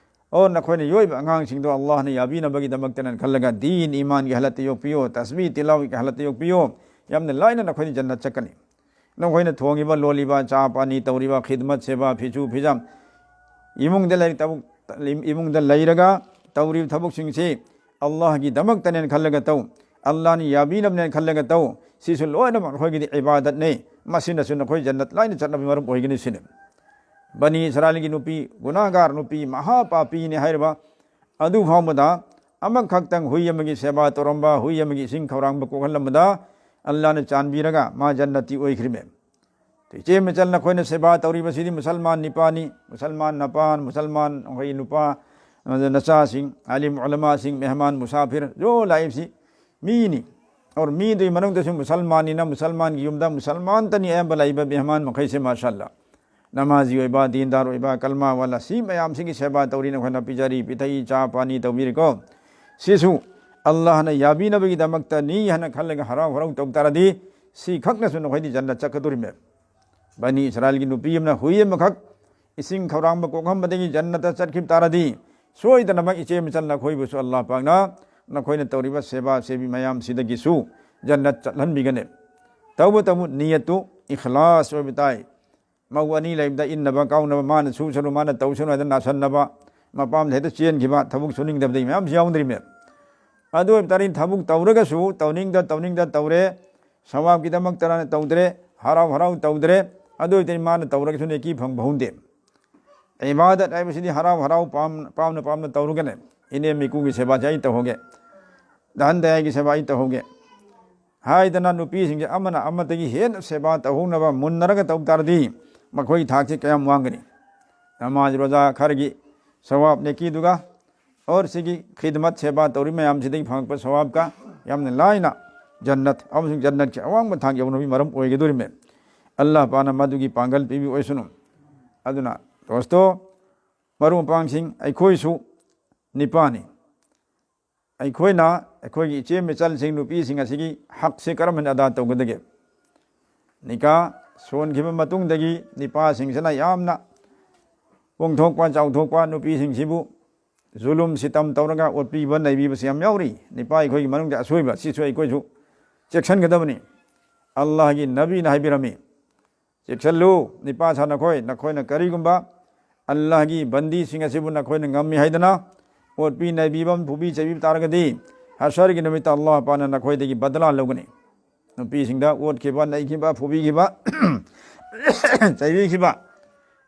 ꯑꯣꯔ ꯅꯈꯣꯏꯅ ꯌꯣꯛꯏꯕ ꯑꯉꯥꯡꯁꯤꯡꯗꯣ ꯑꯜꯂꯥꯍꯅ ꯌꯥꯕꯤꯅꯕꯒꯤꯗꯃꯛꯇꯅ ꯈꯜꯂꯒ ꯗꯤꯟ ꯏꯃꯥꯟꯒꯤ ꯍꯥꯂꯠꯇ ꯌꯣꯛꯄꯤꯌꯨ, ꯇꯁꯕꯤ ꯇꯤꯂꯥꯋꯠꯀꯤ ꯍꯥꯂꯠꯇ ꯌꯣꯛꯄꯤꯌꯨ, ꯌꯥꯝꯅ ꯂꯥꯏꯅ ꯅꯈꯣꯏꯅ ꯖꯟꯅꯠ ꯆꯠꯀꯅꯤ꯫ ꯅꯈꯣꯏꯅ ꯊꯣꯡꯉꯤꯕ, ꯂꯣꯜꯂꯤꯕ, ꯆꯥ ꯄꯥꯅꯤ ꯇꯧꯔꯤꯕ, ꯈꯤꯗꯃꯠ, ꯁꯦꯕꯥ, ꯐꯤꯁꯨ ꯐꯤꯖꯥꯝ, ꯏꯃꯨꯡꯗ ꯂꯩꯔꯤ ꯊꯕꯛ, ꯏꯃꯨꯡꯗ ꯂꯩꯔꯒ ꯇꯧꯔꯤꯕ ꯊꯕꯛꯁꯤꯡꯁꯤ ꯑꯜꯂꯥꯍꯒꯤꯗꯃꯛꯇꯅꯦꯅ ꯈꯜꯂꯒ ꯇꯧ, ꯑꯜꯂꯥꯍꯅ ꯌꯥꯕꯤꯅꯕꯅꯦꯅ ꯈꯜꯂꯒ ꯇꯧ꯫ ꯁꯤꯁꯨ ꯂꯣꯏꯅꯃꯛ ꯑꯩꯈꯣꯏꯒꯤꯗꯤ ꯏꯕꯥꯗꯠꯅꯦ꯫ ꯃꯁꯤꯅꯁꯨ ꯅꯈꯣꯏ ꯖꯟꯅꯠ ꯂꯥꯏꯅ ꯆꯠꯅꯕꯒꯤ ꯃꯔꯝ ꯑꯣꯏꯒꯅꯤ ꯁꯤꯅꯤ꯫ ꯕꯅꯤ ꯏꯁꯔꯥꯏꯜꯒꯤ ꯅꯨꯄꯤ, ꯒꯨꯅꯥꯍꯒꯥꯔ ꯅꯨꯄꯤ, ꯃꯍꯥꯄꯥꯄꯤꯅꯤ ꯍꯥꯏꯔꯤꯕ ꯑꯗꯨ ꯐꯥꯎꯕꯗ ꯑꯃꯈꯛꯇꯪ ꯍꯨꯏ ꯑꯃꯒꯤ ꯁꯦꯕꯥ ꯇꯧꯔꯝꯕ, ꯍꯨꯏ ꯑꯃꯒꯤ ꯏꯁꯤꯡ ꯈꯧꯔꯥꯡꯕ ꯀꯣꯛꯍꯜꯂꯝꯕꯗ ꯑꯜꯂꯥꯍꯅ ꯆꯥꯟꯕꯤꯔꯒ ꯃꯥ ꯖꯟꯅꯇꯤ ꯑꯣꯏꯈ꯭ꯔꯤꯃꯦ꯫ ꯏꯆꯦ ꯃꯆꯜ, ꯅꯈꯣꯏꯅ ꯁꯦꯕꯥ ꯇꯧꯔꯤꯕꯁꯤꯗꯤ ꯃꯨꯁꯜꯃꯥꯟ ꯅꯤꯄꯥꯅꯤ, ꯃꯨꯁꯜꯃꯥꯟ ꯅꯄꯥ, ꯃꯨꯁꯜꯃꯥꯟ ꯑꯩꯈꯣꯏ ꯅꯨꯄꯥ, ꯅꯆꯥꯁꯤꯡ, ꯑꯥꯂꯤꯝ ꯎꯂꯃꯥꯁꯤꯡ, ꯃꯦꯍꯃꯥꯟ ꯃꯨꯁꯥꯐꯤꯔ, ꯖꯣ ꯂꯥꯛꯏꯕꯁꯤ ꯃꯤꯅꯤ꯫ ꯑꯣꯔ ꯃꯤꯗꯨꯒꯤ ꯃꯅꯨꯡꯗꯁꯨ ꯃꯨꯁꯜꯃꯥꯟꯅꯤꯅ ꯃꯨꯁꯜꯃꯥꯟꯒꯤ ꯌꯨꯝꯗ ꯃꯨꯁꯜꯃꯥꯟꯇꯅꯤ ꯑꯌꯥꯝꯕ ꯂꯩꯕ ꯃꯦꯍꯃꯥꯟ ꯃꯈꯩꯁꯦ, ꯃꯥꯁꯥꯜꯂꯥ꯫ ꯅꯃꯥꯖꯤ ꯑꯣꯏꯕ, ꯗꯤꯟꯗꯥꯔ ꯑꯣꯏꯕ, ꯀꯜꯃꯥ ꯋꯥꯂꯥ, ꯁꯤ ꯃꯌꯥꯝꯁꯤꯒꯤ ꯁꯦꯕꯥ ꯇꯧꯔꯤ, ꯅꯈꯣꯏꯅ ꯄꯤꯖꯔꯤ, ꯄꯤꯊꯛꯏ, ꯆꯥ ꯄꯥꯅꯤ ꯇꯧꯕꯤꯔꯤꯀꯣ꯫ ꯁꯤꯁꯨ ꯑꯜꯂꯥꯍꯅ ꯌꯥꯕꯤꯅꯕꯒꯤꯗꯃꯛꯇꯅꯤ ꯍꯥꯏꯅ ꯈꯜꯂꯒ ꯍꯔꯥꯎ ꯍꯔꯥꯎ ꯇꯧ ꯇꯥꯔꯗꯤ, ꯁꯤ ꯈꯛꯅꯁꯨ ꯅꯈꯣꯏꯗꯤ ꯖꯟꯅꯠ ꯆꯠꯀꯗꯧꯔꯤꯃꯦ꯫ ꯕꯅꯤ ꯏꯁꯔꯥꯏꯜꯒꯤ ꯅꯨꯄꯤ ꯑꯃꯅ ꯍꯨꯏ ꯑꯃꯈꯛ ꯏꯁꯤꯡ ꯈꯧꯔꯥꯡꯕ ꯀꯣꯛꯍꯟꯕꯗꯒꯤ ꯖꯟꯅꯠꯇ ꯆꯠꯈꯤꯕ ꯇꯥꯔꯗꯤ, ꯁꯣꯏꯗꯅꯃꯛ ꯏꯆꯦ ꯃꯆꯜ ꯅꯈꯣꯏꯕꯨꯁꯨ ꯑꯜꯂꯥꯍ ꯄꯥꯛꯅ ꯅꯈꯣꯏꯅ ꯇꯧꯔꯤꯕ ꯁꯦꯕꯥ ꯁꯦꯕꯤ ꯃꯌꯥꯝꯁꯤꯗꯒꯤꯁꯨ ꯖꯟꯅꯠ ꯆꯠꯍꯟꯕꯤꯒꯅꯤ꯫ ꯇꯧꯕꯇꯕꯨ ꯅꯤꯌꯠꯇꯨ ꯏꯈꯂꯥꯁ ꯑꯣꯏꯕ ꯇꯥꯏ꯫ ꯃꯧ ꯑꯅꯤ ꯂꯩꯕꯗ ꯏꯟꯅꯕ ꯀꯥꯎꯅꯕ, ꯃꯥꯅ ꯁꯨꯁꯅꯨ, ꯃꯥꯅ ꯇꯧꯁꯅꯨ ꯍꯥꯏꯗꯅ ꯅꯥꯁꯟꯅꯕ, ꯃꯄꯥꯝꯗ ꯍꯦꯛꯇ ꯆꯦꯟꯈꯤꯕ, ꯊꯕꯛ ꯁꯨꯅꯤꯡꯗꯕꯗꯒꯤ ꯃꯌꯥꯝꯁꯨ ꯌꯥꯎꯗ꯭ꯔꯤꯃꯦ꯫ ꯑꯗꯨ ꯑꯣꯏꯕ ꯇꯥꯔꯗꯤ ꯊꯕꯛ ꯇꯧꯔꯒꯁꯨ ꯇꯧꯅꯤꯡꯗ ꯇꯧꯅꯤꯡꯗ ꯇꯧꯔꯦ, ꯁꯋꯥꯕꯀꯤꯗꯃꯛꯇꯅ ꯇꯧꯗ꯭ꯔꯦ, ꯍꯔꯥꯎ ꯍꯔꯥꯎ ꯇꯧꯗ꯭ꯔꯦ, ꯑꯗꯨ ꯑꯣꯏꯕ ꯇꯥꯔꯗꯤ ꯃꯥꯅ ꯇꯧꯔꯒꯁꯨ ꯅꯦꯀꯤ ꯐꯪꯕ ꯍꯧꯗꯦ꯫ ꯏꯕꯥꯗꯠ ꯍꯥꯏꯕꯁꯤꯗꯤ ꯍꯔꯥꯎ ꯍꯔꯥꯎ ꯄꯥꯝ-, ꯄꯥꯝꯅ ꯄꯥꯝꯅ ꯇꯧꯔꯒꯅꯦ, ꯏꯅꯦꯝ ꯏꯀꯨꯒꯤ ꯁꯦꯕꯥꯁꯦ ꯑꯩ ꯇꯧꯍꯧꯒꯦ, ꯗꯍꯟ ꯗꯌꯥꯒꯤ ꯁꯦꯕꯥ ꯑꯩ ꯇꯧꯍꯧꯒꯦ ꯍꯥꯏꯗꯅ ꯅꯨꯄꯤꯁꯤꯡꯁꯦ ꯑꯃꯅ ꯑꯃꯗꯒꯤ ꯍꯦꯟꯅ ꯁꯦꯕꯥ ꯇꯧꯍꯧꯅꯕ ꯃꯨꯟꯅꯔꯒ ꯇꯧ ꯇꯥꯔꯗꯤ ꯃꯈꯣꯏꯒꯤ ꯊꯥꯛꯁꯦ ꯀꯌꯥꯝ ꯋꯥꯡꯒꯅꯤ? ꯅꯃꯥꯖ ꯔꯣꯖꯥ ꯈꯔꯒꯤ ꯁꯋꯥꯕ ꯅꯦꯀꯤꯗꯨꯒ ꯑꯣꯔ ꯁꯤꯒꯤ ꯈꯤꯗꯃꯠ ꯁꯦꯕꯥ ꯇꯧꯔꯤ ꯃꯌꯥꯝꯁꯤꯗꯒꯤ ꯐꯪꯉꯛꯄ ꯁꯋꯥꯕꯀ ꯌꯥꯝꯅ ꯂꯥꯏꯅ ꯖꯟꯅꯠ ꯑꯃꯁꯨꯡ ꯖꯟꯅꯠꯀꯤ ꯑꯋꯥꯡꯕ ꯊꯥꯛ ꯌꯧꯅꯕꯒꯤ ꯃꯔꯝ ꯑꯣꯏꯒꯗꯧꯔꯤꯃꯦ꯫ ꯑꯜꯂꯥꯍ ꯄꯥꯛꯅ ꯃꯗꯨꯒꯤ ꯄꯥꯡꯒꯜ ꯄꯤꯕꯤꯕ ꯑꯣꯏꯁꯅꯨ꯫ ꯑꯗꯨꯅ ꯗꯣꯁꯇꯣ, ꯃꯔꯨꯞ ꯃꯄꯥꯡꯁꯤꯡ, ꯑꯩꯈꯣꯏꯁꯨ ꯅꯤꯄꯥꯅꯤ꯫ ꯑꯩꯈꯣꯏꯅ ꯑꯩꯈꯣꯏꯒꯤ ꯏꯆꯦ ꯃꯆꯜꯁꯤꯡ, ꯅꯨꯄꯤꯁꯤꯡ ꯑꯁꯤꯒꯤ ꯍꯛꯁꯦ ꯀꯔꯝ ꯍꯥꯏꯅ ꯑꯗꯥ ꯇꯧꯒꯗꯒꯦ? ꯅꯤꯀꯥ ꯁꯣꯟꯈꯤꯕ ꯃꯇꯨꯡꯗꯒꯤ ꯅꯤꯄꯥꯁꯤꯡꯁꯤꯅ ꯌꯥꯝꯅ ꯄꯣꯡꯊꯣꯛꯄ ꯆꯥꯎꯊꯣꯛꯄ, ꯅꯨꯄꯤꯁꯤꯡꯁꯤꯕꯨ ꯖꯨꯂꯨꯝ ꯁꯤꯇꯝ ꯇꯧꯔꯒ ꯑꯣꯠꯄꯤꯕ ꯅꯩꯕꯤꯕꯁꯤ ꯌꯥꯝ ꯌꯥꯎꯔꯤ꯫ ꯅꯤꯄꯥ ꯑꯩꯈꯣꯏꯒꯤ ꯃꯅꯨꯡꯗ ꯑꯁꯣꯏꯕ, ꯁꯤꯁꯨ ꯑꯩꯈꯣꯏꯁꯨ ꯆꯦꯛꯁꯤꯟꯒꯗꯕꯅꯤ꯫ ꯑꯜꯂꯥꯍꯒꯤ ꯅꯕꯤꯅ ꯍꯥꯏꯕꯤꯔꯝꯃꯤ, ꯆꯦꯛꯁꯤꯜꯂꯨ, ꯅꯤꯄꯥ ꯁꯥ ꯅꯈꯣꯏ, ꯅꯈꯣꯏꯅ ꯀꯔꯤꯒꯨꯝꯕ ꯑꯜꯂꯥꯍꯒꯤ ꯕꯟꯗꯤꯁꯤꯡ ꯑꯁꯤꯕꯨ ꯅꯈꯣꯏꯅ ꯉꯝꯃꯤ ꯍꯥꯏꯗꯅ ꯑꯣꯠꯄꯤ ꯅꯩꯕꯤꯕ, ꯐꯨꯕꯤ ꯆꯩꯕꯤꯕ ꯇꯥꯔꯒꯗꯤ, ꯍꯁꯔꯒꯤ ꯅꯨꯃꯤꯠꯇ ꯑꯜꯂꯥꯍ ꯄꯥꯛꯅ ꯅꯈꯣꯏꯗꯒꯤ ꯕꯗꯂꯥ ꯂꯧꯒꯅꯤ꯫ ꯅꯨꯄꯤꯁꯤꯡꯗ ꯑꯣꯠꯈꯤꯕ, ꯅꯩꯈꯤꯕ, ꯐꯨꯕꯤꯈꯤꯕ, ꯆꯩꯕꯤꯈꯤꯕ,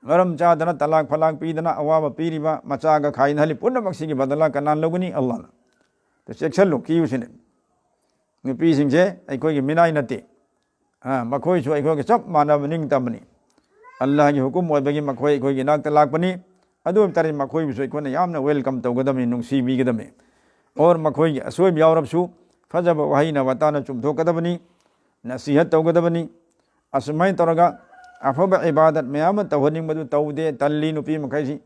ꯃꯔꯝ ꯆꯥꯗꯅ ꯇꯂꯥꯛ ꯐꯂꯥꯛ ꯄꯤꯗꯅ ꯑꯋꯥꯕ ꯄꯤꯔꯤꯕ, ꯃꯆꯥꯒ ꯈꯥꯏꯅꯍꯜꯂꯤ, ꯄꯨꯝꯅꯃꯛꯁꯤꯒꯤ ꯕꯗꯂꯥ ꯀꯅꯥꯅ ꯂꯧꯒꯅꯤ? ꯑꯜꯂꯥꯍꯅ꯫ ꯑꯗꯨ ꯆꯦꯛꯁꯤꯜꯂꯨ, ꯀꯤꯌꯨ ꯁꯤꯅꯤ꯫ ꯅꯨꯄꯤꯁꯤꯡꯁꯦ ꯑꯩꯈꯣꯏꯒꯤ ꯃꯤꯅꯥꯏ ꯅꯠꯇꯦ꯫ ꯑ, ꯃꯈꯣꯏꯁꯨ ꯑꯩꯈꯣꯏꯒ ꯆꯞ ꯃꯥꯟꯅꯕ ꯅꯤꯡꯇꯝꯕꯅꯤ꯫ ꯑꯜꯂꯥꯍꯒꯤ ꯍꯨꯀꯨꯝ ꯑꯣꯏꯕꯒꯤ ꯃꯈꯣꯏ ꯑꯩꯈꯣꯏꯒꯤ ꯏꯅꯥꯛꯇ ꯂꯥꯛꯄꯅꯤ꯫ ꯑꯗꯨ ꯑꯣꯏꯕ ꯇꯥꯔꯗꯤ ꯃꯈꯣꯏꯕꯨꯁꯨ ꯑꯩꯈꯣꯏꯅ ꯌꯥꯝꯅ ꯋꯦꯜꯀꯝ ꯇꯧꯒꯗꯕꯅꯤ, ꯅꯨꯡꯁꯤꯕꯤꯒꯗꯕꯅꯤ꯫ ꯑꯣꯔ ꯃꯈꯣꯏꯒꯤ ꯑꯁꯣꯏꯕ ꯌꯥꯎꯔꯕꯁꯨ ꯐꯖꯕ ꯋꯥꯍꯩꯅ ꯋꯥꯇꯥꯅ ꯆꯨꯝꯊꯣꯛꯀꯗꯕꯅꯤ, ꯅꯁꯤꯍꯠ ꯇꯧꯒꯗꯕꯅꯤ꯫ ꯑꯁꯨꯃꯥꯏꯅ ꯇꯧꯔꯒ ꯑꯐꯕ ꯏꯕꯥꯗꯠ ꯃꯌꯥꯝ ꯑꯃ ꯇꯧꯍꯟꯅꯤꯡꯕꯗꯨ ꯇꯧꯗꯦ, ꯇꯜꯂꯤ꯫ ꯅꯨꯄꯤ ꯃꯈꯩꯁꯤ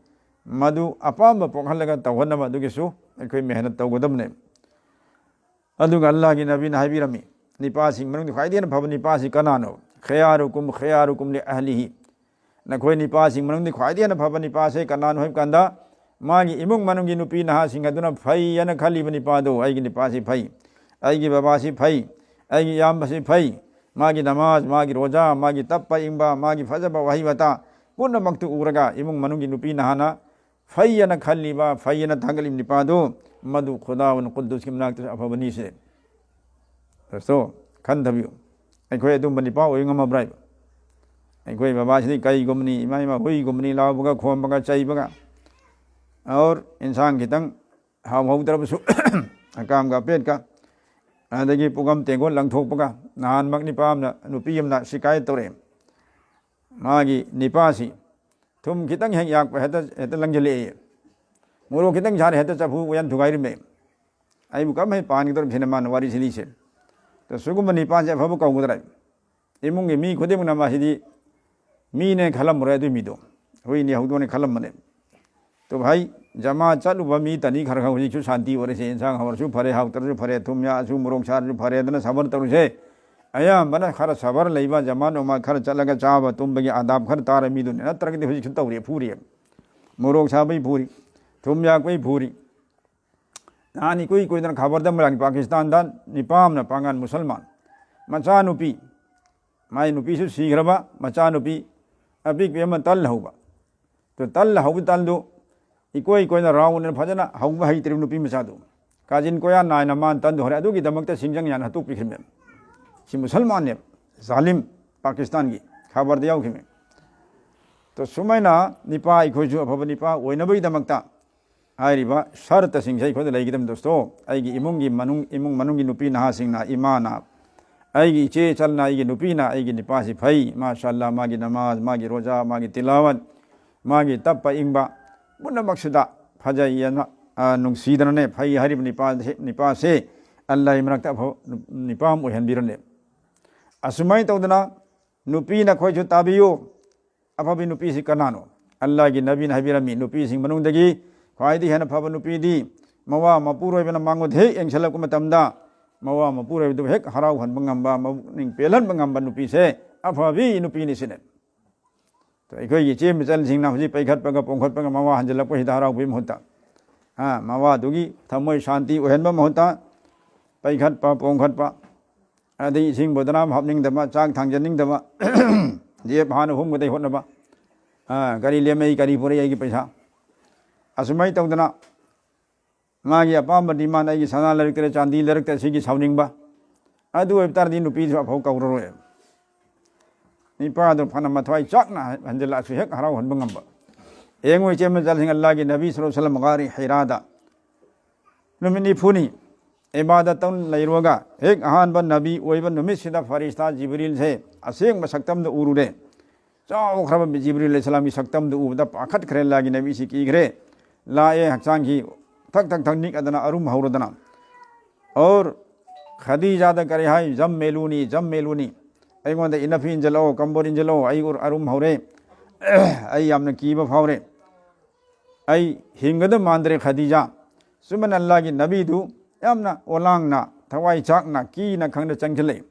ꯃꯗꯨ ꯑꯄꯥꯝꯕ ꯄꯣꯛꯍꯜꯂꯒ ꯇꯧꯍꯟꯅꯕ ꯑꯗꯨꯒꯤꯁꯨ ꯑꯩꯈꯣꯏ ꯃꯦꯍꯅꯠ ꯇꯧꯒꯗꯕꯅꯦ꯫ ꯑꯗꯨꯒ ꯑꯜꯂꯥꯍꯒꯤ ꯅꯕꯤꯅ ꯍꯥꯏꯕꯤꯔꯝꯃꯤ, ꯅꯤꯄꯥꯁꯤꯡ ꯃꯅꯨꯡꯗ ꯈ꯭ꯋꯥꯏꯗꯒꯤ ꯍꯦꯟꯅ ꯐꯕ ꯅꯤꯄꯥꯁꯤ ꯀꯅꯥꯅꯣ? "ꯈꯌꯥꯔꯨꯀꯨꯝ ꯈꯌꯥꯔꯨꯀꯨꯝ ꯂꯤ ꯑꯍꯂꯤꯍꯤ"꯫ ꯅꯈꯣꯏ ꯅꯤꯄꯥꯁꯤꯡ ꯃꯅꯨꯡꯗ ꯈ꯭ꯋꯥꯏꯗꯒꯤ ꯍꯦꯟꯅ ꯐꯕ ꯅꯤꯄꯥꯁꯦ ꯀꯅꯥꯅꯣ ꯍꯥꯏꯕ ꯀꯥꯟꯗ, ꯃꯥꯒꯤ ꯏꯃꯨꯡ ꯃꯅꯨꯡꯒꯤ ꯅꯨꯄꯤ ꯅꯍꯥꯁꯤꯡ ꯑꯗꯨꯅ ꯐꯩ ꯍꯥꯏꯅ ꯈꯜꯂꯤꯕ ꯅꯤꯄꯥꯗꯨ, "ꯑꯩꯒꯤ ꯅꯤꯄꯥꯁꯤ ꯐꯩ, ꯑꯩꯒꯤ ꯕꯕꯥꯁꯤ ꯐꯩ, ꯑꯩꯒꯤ ꯏꯌꯥꯝꯕꯁꯤ ꯐꯩ, ꯃꯥꯒꯤ ꯅꯃꯥꯖ, ꯃꯥꯒꯤ ꯔꯣꯖꯥ, ꯃꯥꯒꯤ ꯇꯞꯄ ꯏꯪꯕ, ꯃꯥꯒꯤ ꯐꯖꯕ ꯋꯥꯍꯩ ꯋꯥꯇꯥ ꯄꯨꯝꯅꯃꯛꯇꯨ ꯎꯔꯒ ꯏꯃꯨꯡ ꯃꯅꯨꯡꯒꯤ ꯅꯨꯄꯤ ꯅꯍꯥꯅ ꯐꯩ ꯍꯥꯏꯅ ꯈꯜꯂꯤꯕ, ꯐꯩ ꯍꯥꯏꯅ ꯊꯥꯒꯠꯂꯤꯕ ꯅꯤꯄꯥꯗꯨ, ꯃꯗꯨ ꯈꯨꯗꯥꯎꯟ ꯀꯨꯗꯨꯁꯀꯤ ꯃꯅꯥꯛꯇꯁꯨ ꯑꯐꯕꯅꯤ" ꯁꯦ꯫ ꯗꯣꯁꯇꯣ, ꯈꯟꯊꯕꯤꯌꯨ꯫ ꯑꯩꯈꯣꯏ ꯑꯗꯨꯝꯕ ꯅꯤꯄꯥ ꯑꯣꯏ ꯉꯝꯃꯕ꯭ꯔꯥ ꯍꯥꯏꯕ? ꯑꯩꯈꯣꯏ ꯕꯕꯥꯁꯤꯗꯤ ꯀꯩꯒꯨꯝꯕꯅꯤ, ꯏꯃꯥ, ꯏꯃꯥ ꯍꯨꯏꯒꯨꯝꯕꯅꯤ, ꯂꯥꯎꯕꯒ, ꯈꯣꯝꯕꯒ, ꯆꯩꯕꯒ꯫ ꯑꯣꯔ ꯏꯟꯁꯥꯡ ꯈꯤꯇꯪ ꯍꯥꯎꯍꯧꯗ꯭ꯔꯕꯁꯨ, ꯑꯀꯥꯝꯒ ꯑꯄꯦꯠꯀ, ꯑꯗꯒꯤ ꯄꯨꯈꯝ ꯇꯦꯡꯀꯣꯠ ꯂꯪꯊꯣꯛꯄꯒ꯫ ꯅꯍꯥꯟꯃꯛ ꯅꯤꯄꯥ ꯑꯃꯅ, ꯅꯨꯄꯤ ꯑꯃꯅ ꯁꯤꯀꯥꯌꯠ ꯇꯧꯔꯛꯑꯦ꯫ ꯃꯥꯒꯤ ꯅꯤꯄꯥꯁꯤ ꯊꯨꯝ ꯈꯤꯇꯪ ꯍꯦꯛ ꯌꯥꯛꯄ ꯍꯦꯛꯇ, ꯍꯦꯛꯇ ꯂꯪꯁꯤꯜꯂꯛꯑꯦ꯫ ꯃꯣꯔꯣꯛ ꯈꯤꯇꯪ ꯁꯥꯔꯦ, ꯍꯦꯛꯇ ꯆꯐꯨ ꯎꯌꯥꯟ ꯊꯨꯒꯥꯏꯔꯝꯃꯦ꯫ ꯑꯩꯕꯨ ꯀꯔꯝ ꯍꯦꯛ ꯄꯥꯟꯒꯗꯧꯔꯤꯕ ꯁꯤꯅ ꯃꯥꯅ ꯋꯥꯔꯤ ꯁꯤꯂꯤꯁꯦ꯫ ꯑꯗꯣ ꯁꯤꯒꯨꯝꯕ ꯅꯤꯄꯥꯁꯦ ꯑꯐꯕ ꯀꯧꯒꯗ꯭ꯔꯥ? ꯏꯃꯨꯡꯒꯤ ꯃꯤ ꯈꯨꯗꯤꯡꯃꯛꯅ ꯃꯁꯤꯗꯤ ꯃꯤꯅꯦ ꯈꯜꯂꯝꯃꯔꯣꯏ, ꯑꯗꯨꯏ ꯃꯤꯗꯣ ꯍꯨꯏꯅꯦ, ꯍꯧꯗꯣꯡꯅꯦ ꯈꯜꯂꯝꯕꯅꯦ꯫ ꯇꯣ ꯚꯥꯏ, ꯖꯃꯥ ꯆꯠꯂꯨꯕ ꯃꯤ ꯇꯅꯤ ꯈꯔ ꯈꯔ ꯍꯧꯖꯤꯛꯁꯨ ꯁꯥꯟꯇꯤ ꯑꯣꯏꯔꯁꯦ꯫ ꯏꯟꯁꯥꯡ ꯍꯥꯎꯔꯁꯨ ꯐꯔꯦ, ꯍꯥꯎꯇ꯭ꯔꯁꯨ ꯐꯔꯦ, ꯊꯨꯝ ꯌꯥꯛꯑꯁꯨ, ꯃꯣꯔꯣꯛ ꯁꯥꯔꯁꯨ ꯐꯔꯦꯗꯅ ꯁꯕꯔ ꯇꯧꯔꯁꯦ꯫ ꯑꯌꯥꯝꯕꯅ ꯈꯔ ꯁꯕꯔ ꯂꯩꯕ, ꯖꯃꯥ ꯅꯨꯃꯥ ꯈꯔ ꯆꯠꯂꯒ ꯆꯥꯕ ꯇꯨꯝꯕꯒꯤ ꯑꯗꯥꯕ ꯈꯔ ꯇꯥꯔ ꯃꯤꯗꯨꯅꯤ꯫ ꯅꯠꯇ꯭ꯔꯒꯗꯤ ꯍꯧꯖꯤꯛꯁꯨ ꯇꯧꯔꯤ, ꯐꯨꯔꯤ꯫ ꯃꯣꯔꯣꯛ ꯁꯥꯕꯩ ꯐꯨꯔꯤ, ꯊꯨꯝ ꯌꯥꯛꯄꯩ ꯐꯨꯔꯤ꯫ ꯅꯍꯥꯟ ꯏꯀꯨꯏ ꯀꯨꯏꯗꯅ ꯈꯕꯔꯗ ꯑꯃ ꯂꯥꯛꯏ, ꯄꯥꯀꯤꯁꯇꯥꯟꯗ ꯅꯤꯄꯥ ꯑꯃꯅ, ꯄꯥꯡꯒꯜ ꯃꯨꯁꯜꯃꯥꯟ, ꯃꯆꯥꯅꯨꯄꯤ, ꯃꯥꯏ ꯅꯨꯄꯤꯁꯨ ꯁꯤꯈ꯭ꯔꯕ, ꯃꯆꯥꯅꯨꯄꯤ ꯑꯄꯤꯛꯄꯤ ꯑꯃ ꯇꯜ ꯍꯧꯕ꯫ ꯑꯗꯨ ꯇꯜ ꯍꯧꯕ ꯇꯜꯗꯨ ꯏꯀꯣꯏ ꯀꯣꯏꯅ ꯔꯥꯎꯟ ꯑꯣꯏꯅ ꯐꯖꯅ ꯍꯧꯕ ꯍꯩꯇ꯭ꯔꯤꯕ ꯅꯨꯄꯤ ꯃꯆꯥꯗꯨ꯫ ꯀꯥꯖꯤꯟ ꯀꯣꯌꯥ ꯅꯥꯏꯅ ꯃꯥꯅ ꯇꯟꯗꯨ ꯍꯧꯔꯦ꯫ ꯑꯗꯨꯒꯤꯗꯃꯛꯇ ꯁꯤꯡꯖꯪ ꯌꯥꯟ ꯍꯥꯠꯇꯣꯛꯄꯤꯈ꯭ꯔꯤꯕꯅꯦꯕ꯫ ꯁꯤ ꯃꯨꯁꯜꯃꯥꯟꯅꯦꯕ, ꯖꯥꯂꯤꯝ, ꯄꯥꯀꯤꯁꯇꯥꯟꯒꯤ ꯈꯕꯔꯗ ꯌꯥꯎꯈꯤꯕꯅꯦ꯫ ꯇꯣ ꯁꯨꯃꯥꯏꯅ ꯅꯤꯄꯥ ꯑꯩꯈꯣꯏꯁꯨ ꯑꯐꯕ ꯅꯤꯄꯥ ꯑꯣꯏꯅꯕꯒꯤꯗꯃꯛꯇ ꯍꯥꯏꯔꯤꯕ ꯁꯔꯇꯁꯤꯡꯁꯦ ꯑꯩꯈꯣꯏꯗ ꯂꯩꯒꯗꯕꯅꯤ ꯗꯣꯁꯇꯣ꯫ ꯑꯩꯒꯤ ꯏꯃꯨꯡꯒꯤ ꯃꯅꯨꯡ, ꯏꯃꯨꯡ ꯃꯅꯨꯡꯒꯤ ꯅꯨꯄꯤ ꯅꯍꯥꯁꯤꯡꯅ, ꯏꯃꯥꯅ, ꯑꯩꯒꯤ ꯏꯆꯦ ꯏꯆꯜꯅ, ꯑꯩꯒꯤ ꯅꯨꯄꯤꯅ, ꯑꯩꯒꯤ ꯅꯤꯄꯥꯁꯤ ꯐꯩ, ꯃꯥꯁꯥ ꯑꯜꯂꯥ, ꯃꯥꯒꯤ ꯅꯃꯥꯖ, ꯃꯥꯒꯤ ꯔꯣꯖꯥ, ꯃꯥꯒꯤ ꯇꯤꯂꯥꯋꯠ, ꯃꯥꯒꯤ ꯇꯞꯄ ꯏꯪꯕ ꯄꯨꯝꯅꯃꯛꯁꯤꯗ ꯐꯖꯩ ꯍꯥꯏꯅ, ꯑ, ꯅꯨꯡꯁꯤꯗꯅꯅꯦ, ꯐꯩ ꯍꯥꯏꯔꯤꯕ ꯅꯤꯄꯥꯁꯦ, ꯅꯤꯄꯥꯁꯦ ꯑꯜꯂꯥꯍꯒꯤ ꯃꯔꯛꯇ ꯑꯐꯕ ꯅꯤꯄꯥ ꯑꯃ ꯑꯣꯏꯍꯟꯕꯤꯔꯅꯦ꯫ ꯑꯁꯨꯃꯥꯏꯅ ꯇꯧꯗꯅ ꯅꯨꯄꯤ ꯅꯈꯣꯏꯁꯨ ꯇꯥꯕꯤꯌꯨ, ꯑꯐꯕ ꯅꯨꯄꯤꯁꯤ ꯀꯅꯥꯅꯣ? ꯑꯜꯂꯥꯍꯒꯤ ꯅꯕꯤꯅ ꯍꯥꯏꯕꯤꯔꯝꯃꯤ, ꯅꯨꯄꯤꯁꯤꯡ ꯃꯅꯨꯡꯗꯒꯤ ꯈ꯭ꯋꯥꯏꯗꯒꯤ ꯍꯦꯟꯅ ꯐꯕ ꯅꯨꯄꯤꯗꯤ ꯃꯋꯥ ꯃꯄꯨꯔꯣꯏꯕꯅ ꯃꯉꯣꯟꯗ ꯍꯦꯛ ꯌꯦꯡꯁꯤꯜꯂꯛꯄ ꯃꯇꯝꯗ ꯃꯋꯥ ꯃꯄꯨꯔꯣꯏꯕꯗꯨ ꯍꯦꯛ ꯍꯔꯥꯎꯍꯟꯕ ꯉꯝꯕ, ꯃꯄꯨꯛꯅꯤꯡ ꯄꯦꯜꯍꯟꯕ ꯉꯝꯕ ꯅꯨꯄꯤꯁꯦ ꯑꯐꯕꯤ ꯅꯨꯄꯤꯅꯤ ꯁꯤꯅꯦ꯫ ꯑꯗꯣ ꯑꯩꯈꯣꯏꯒꯤ ꯏꯆꯦ ꯃꯆꯜꯁꯤꯡꯅ ꯍꯧꯖꯤꯛ ꯄꯩꯈꯠꯄꯒ ꯄꯣꯡꯈꯠꯄꯒ ꯃꯋꯥ ꯍꯟꯖꯤꯜꯂꯛꯄꯁꯤꯗ ꯍꯔꯥꯎꯕꯒꯤ ꯃꯍꯨꯠꯇ, ꯍꯥ, ꯃꯋꯥꯗꯨꯒꯤ ꯊꯃꯣꯏ ꯁꯥꯟꯇꯤ ꯑꯣꯏꯍꯟꯕ ꯃꯍꯨꯠꯇ ꯄꯩꯈꯠꯄ ꯄꯣꯡꯈꯠꯄ, ꯑꯗꯩ ꯏꯁꯤꯡ ꯕꯣꯇꯜ ꯑꯃ ꯍꯥꯞꯅꯤꯡꯗꯕ, ꯆꯥꯛ ꯊꯥꯡꯖꯅꯤꯡꯗꯕ, ꯖꯦꯕ ꯍꯥꯟꯅ ꯍꯨꯝꯒꯗꯩ ꯍꯣꯠꯅꯕ, ꯑꯥ, ꯀꯔꯤ ꯂꯦꯝꯃꯛꯏ, ꯀꯔꯤ ꯄꯨꯔꯛꯏ ꯑꯩꯒꯤ ꯄꯩꯁꯥ, ꯑꯁꯨꯃꯥꯏꯅ ꯇꯧꯗꯅ ꯃꯥꯒꯤ ꯑꯄꯥꯝꯕ ꯗꯤꯃꯥꯟ, ꯑꯩꯒꯤ ꯁꯅꯥ ꯂꯩꯔꯛꯇ꯭ꯔꯦ, ꯆꯥꯟꯗꯤ ꯂꯩꯔꯛꯇ꯭ꯔꯦ, ꯁꯤꯒꯤ ꯁꯥꯎꯅꯤꯡꯕ, ꯑꯗꯨ ꯑꯣꯏꯕ ꯇꯥꯔꯗꯤ ꯅꯨꯄꯤꯗꯨ ꯑꯐꯕ ꯀꯧꯔꯔꯣꯏ꯫ ꯅꯨꯄꯥꯗꯨ ꯐꯅ ꯃꯊ꯭ꯋꯥꯏ ꯆꯥꯛꯅ ꯍꯟꯖꯤꯜꯂꯛꯑꯁꯨ ꯍꯦꯛ ꯍꯔꯥꯎꯍꯟꯕ ꯉꯝꯕ꯫ ꯌꯦꯡꯉꯨ ꯏꯆꯦ ꯃꯆꯜꯁꯤꯡ, ꯑꯜꯂꯥꯍꯒꯤ ꯅꯕꯤ ꯁꯜꯂꯜꯂꯥꯍꯨ ꯑꯂꯩꯍꯤ ꯋꯁꯜꯂꯝ ꯒꯥꯔꯤ ꯍꯩꯔꯥꯗ ꯅꯨꯃꯤꯠ ꯅꯤꯐꯨꯅꯤ ꯏꯕꯥꯗꯠ ꯇꯧꯅ ꯂꯩꯔꯨꯔꯒ ꯍꯦꯛ ꯑꯍꯥꯟꯕ ꯅꯕꯤ ꯑꯣꯏꯕ ꯅꯨꯃꯤꯠꯁꯤꯗ ꯐꯔꯤꯁꯇꯥ ꯖꯤꯕ꯭ꯔꯤꯜꯁꯦ ꯑꯁꯦꯡꯕ ꯁꯛꯇꯝꯗ ꯎꯔꯨꯔꯦ꯫ ꯆꯥꯎꯈ꯭ꯔꯕ ꯖꯤꯕ꯭ꯔꯤꯜ ꯑꯂꯩꯍꯤꯁꯁꯂꯥꯝꯒꯤ ꯁꯛꯇꯝꯗꯨ ꯎꯕꯗ ꯄꯥꯈꯠꯈ꯭ꯔꯦ, ꯑꯜꯂꯥꯍꯒꯤ ꯅꯕꯤꯁꯤ ꯀꯤꯈ꯭ꯔꯦ꯫ ꯂꯥꯛꯑꯦ, ꯍꯛꯆꯥꯡꯁꯤ ꯊꯛ ꯊꯛ ꯊꯛ ꯅꯤꯛꯑꯗꯅ ꯑꯔꯨꯝ ꯍꯧꯔꯗꯅ꯫ ꯑꯣꯔ ꯈꯗꯤꯖꯥꯗ ꯀꯔꯤ ꯍꯥꯏ? "ꯖꯝꯃꯦꯂꯨꯅꯤ, ꯖꯝꯃꯦꯂꯨꯅꯤ, ꯑꯩꯉꯣꯟꯗ ꯏꯅꯐꯤ ꯏꯟꯁꯤꯜꯂꯛꯑꯣ, ꯀꯝꯕꯣꯔ ꯏꯟꯁꯤꯜꯂꯛꯑꯣ, ꯑꯩ ꯎꯔ-, ꯑꯔꯨꯝ ꯍꯧꯔꯦ, ꯑꯩ ꯌꯥꯝꯅ ꯀꯤꯕ ꯐꯥꯎꯔꯦ, ꯑꯩ ꯍꯤꯡꯒꯗꯕ ꯃꯥꯟꯗ꯭ꯔꯦ ꯈꯗꯤꯖꯥ"꯫ ꯁꯨꯃꯥꯏꯅ ꯑꯜꯂꯥꯍꯒꯤ ꯅꯕꯤꯗꯨ ꯌꯥꯝꯅ ꯑꯣꯂꯥꯡꯅ, ꯊꯋꯥꯏ ꯆꯥꯛꯅ, ꯀꯤꯅ ꯈꯪꯅ ꯆꯪꯁꯤꯜꯂꯛꯏ꯫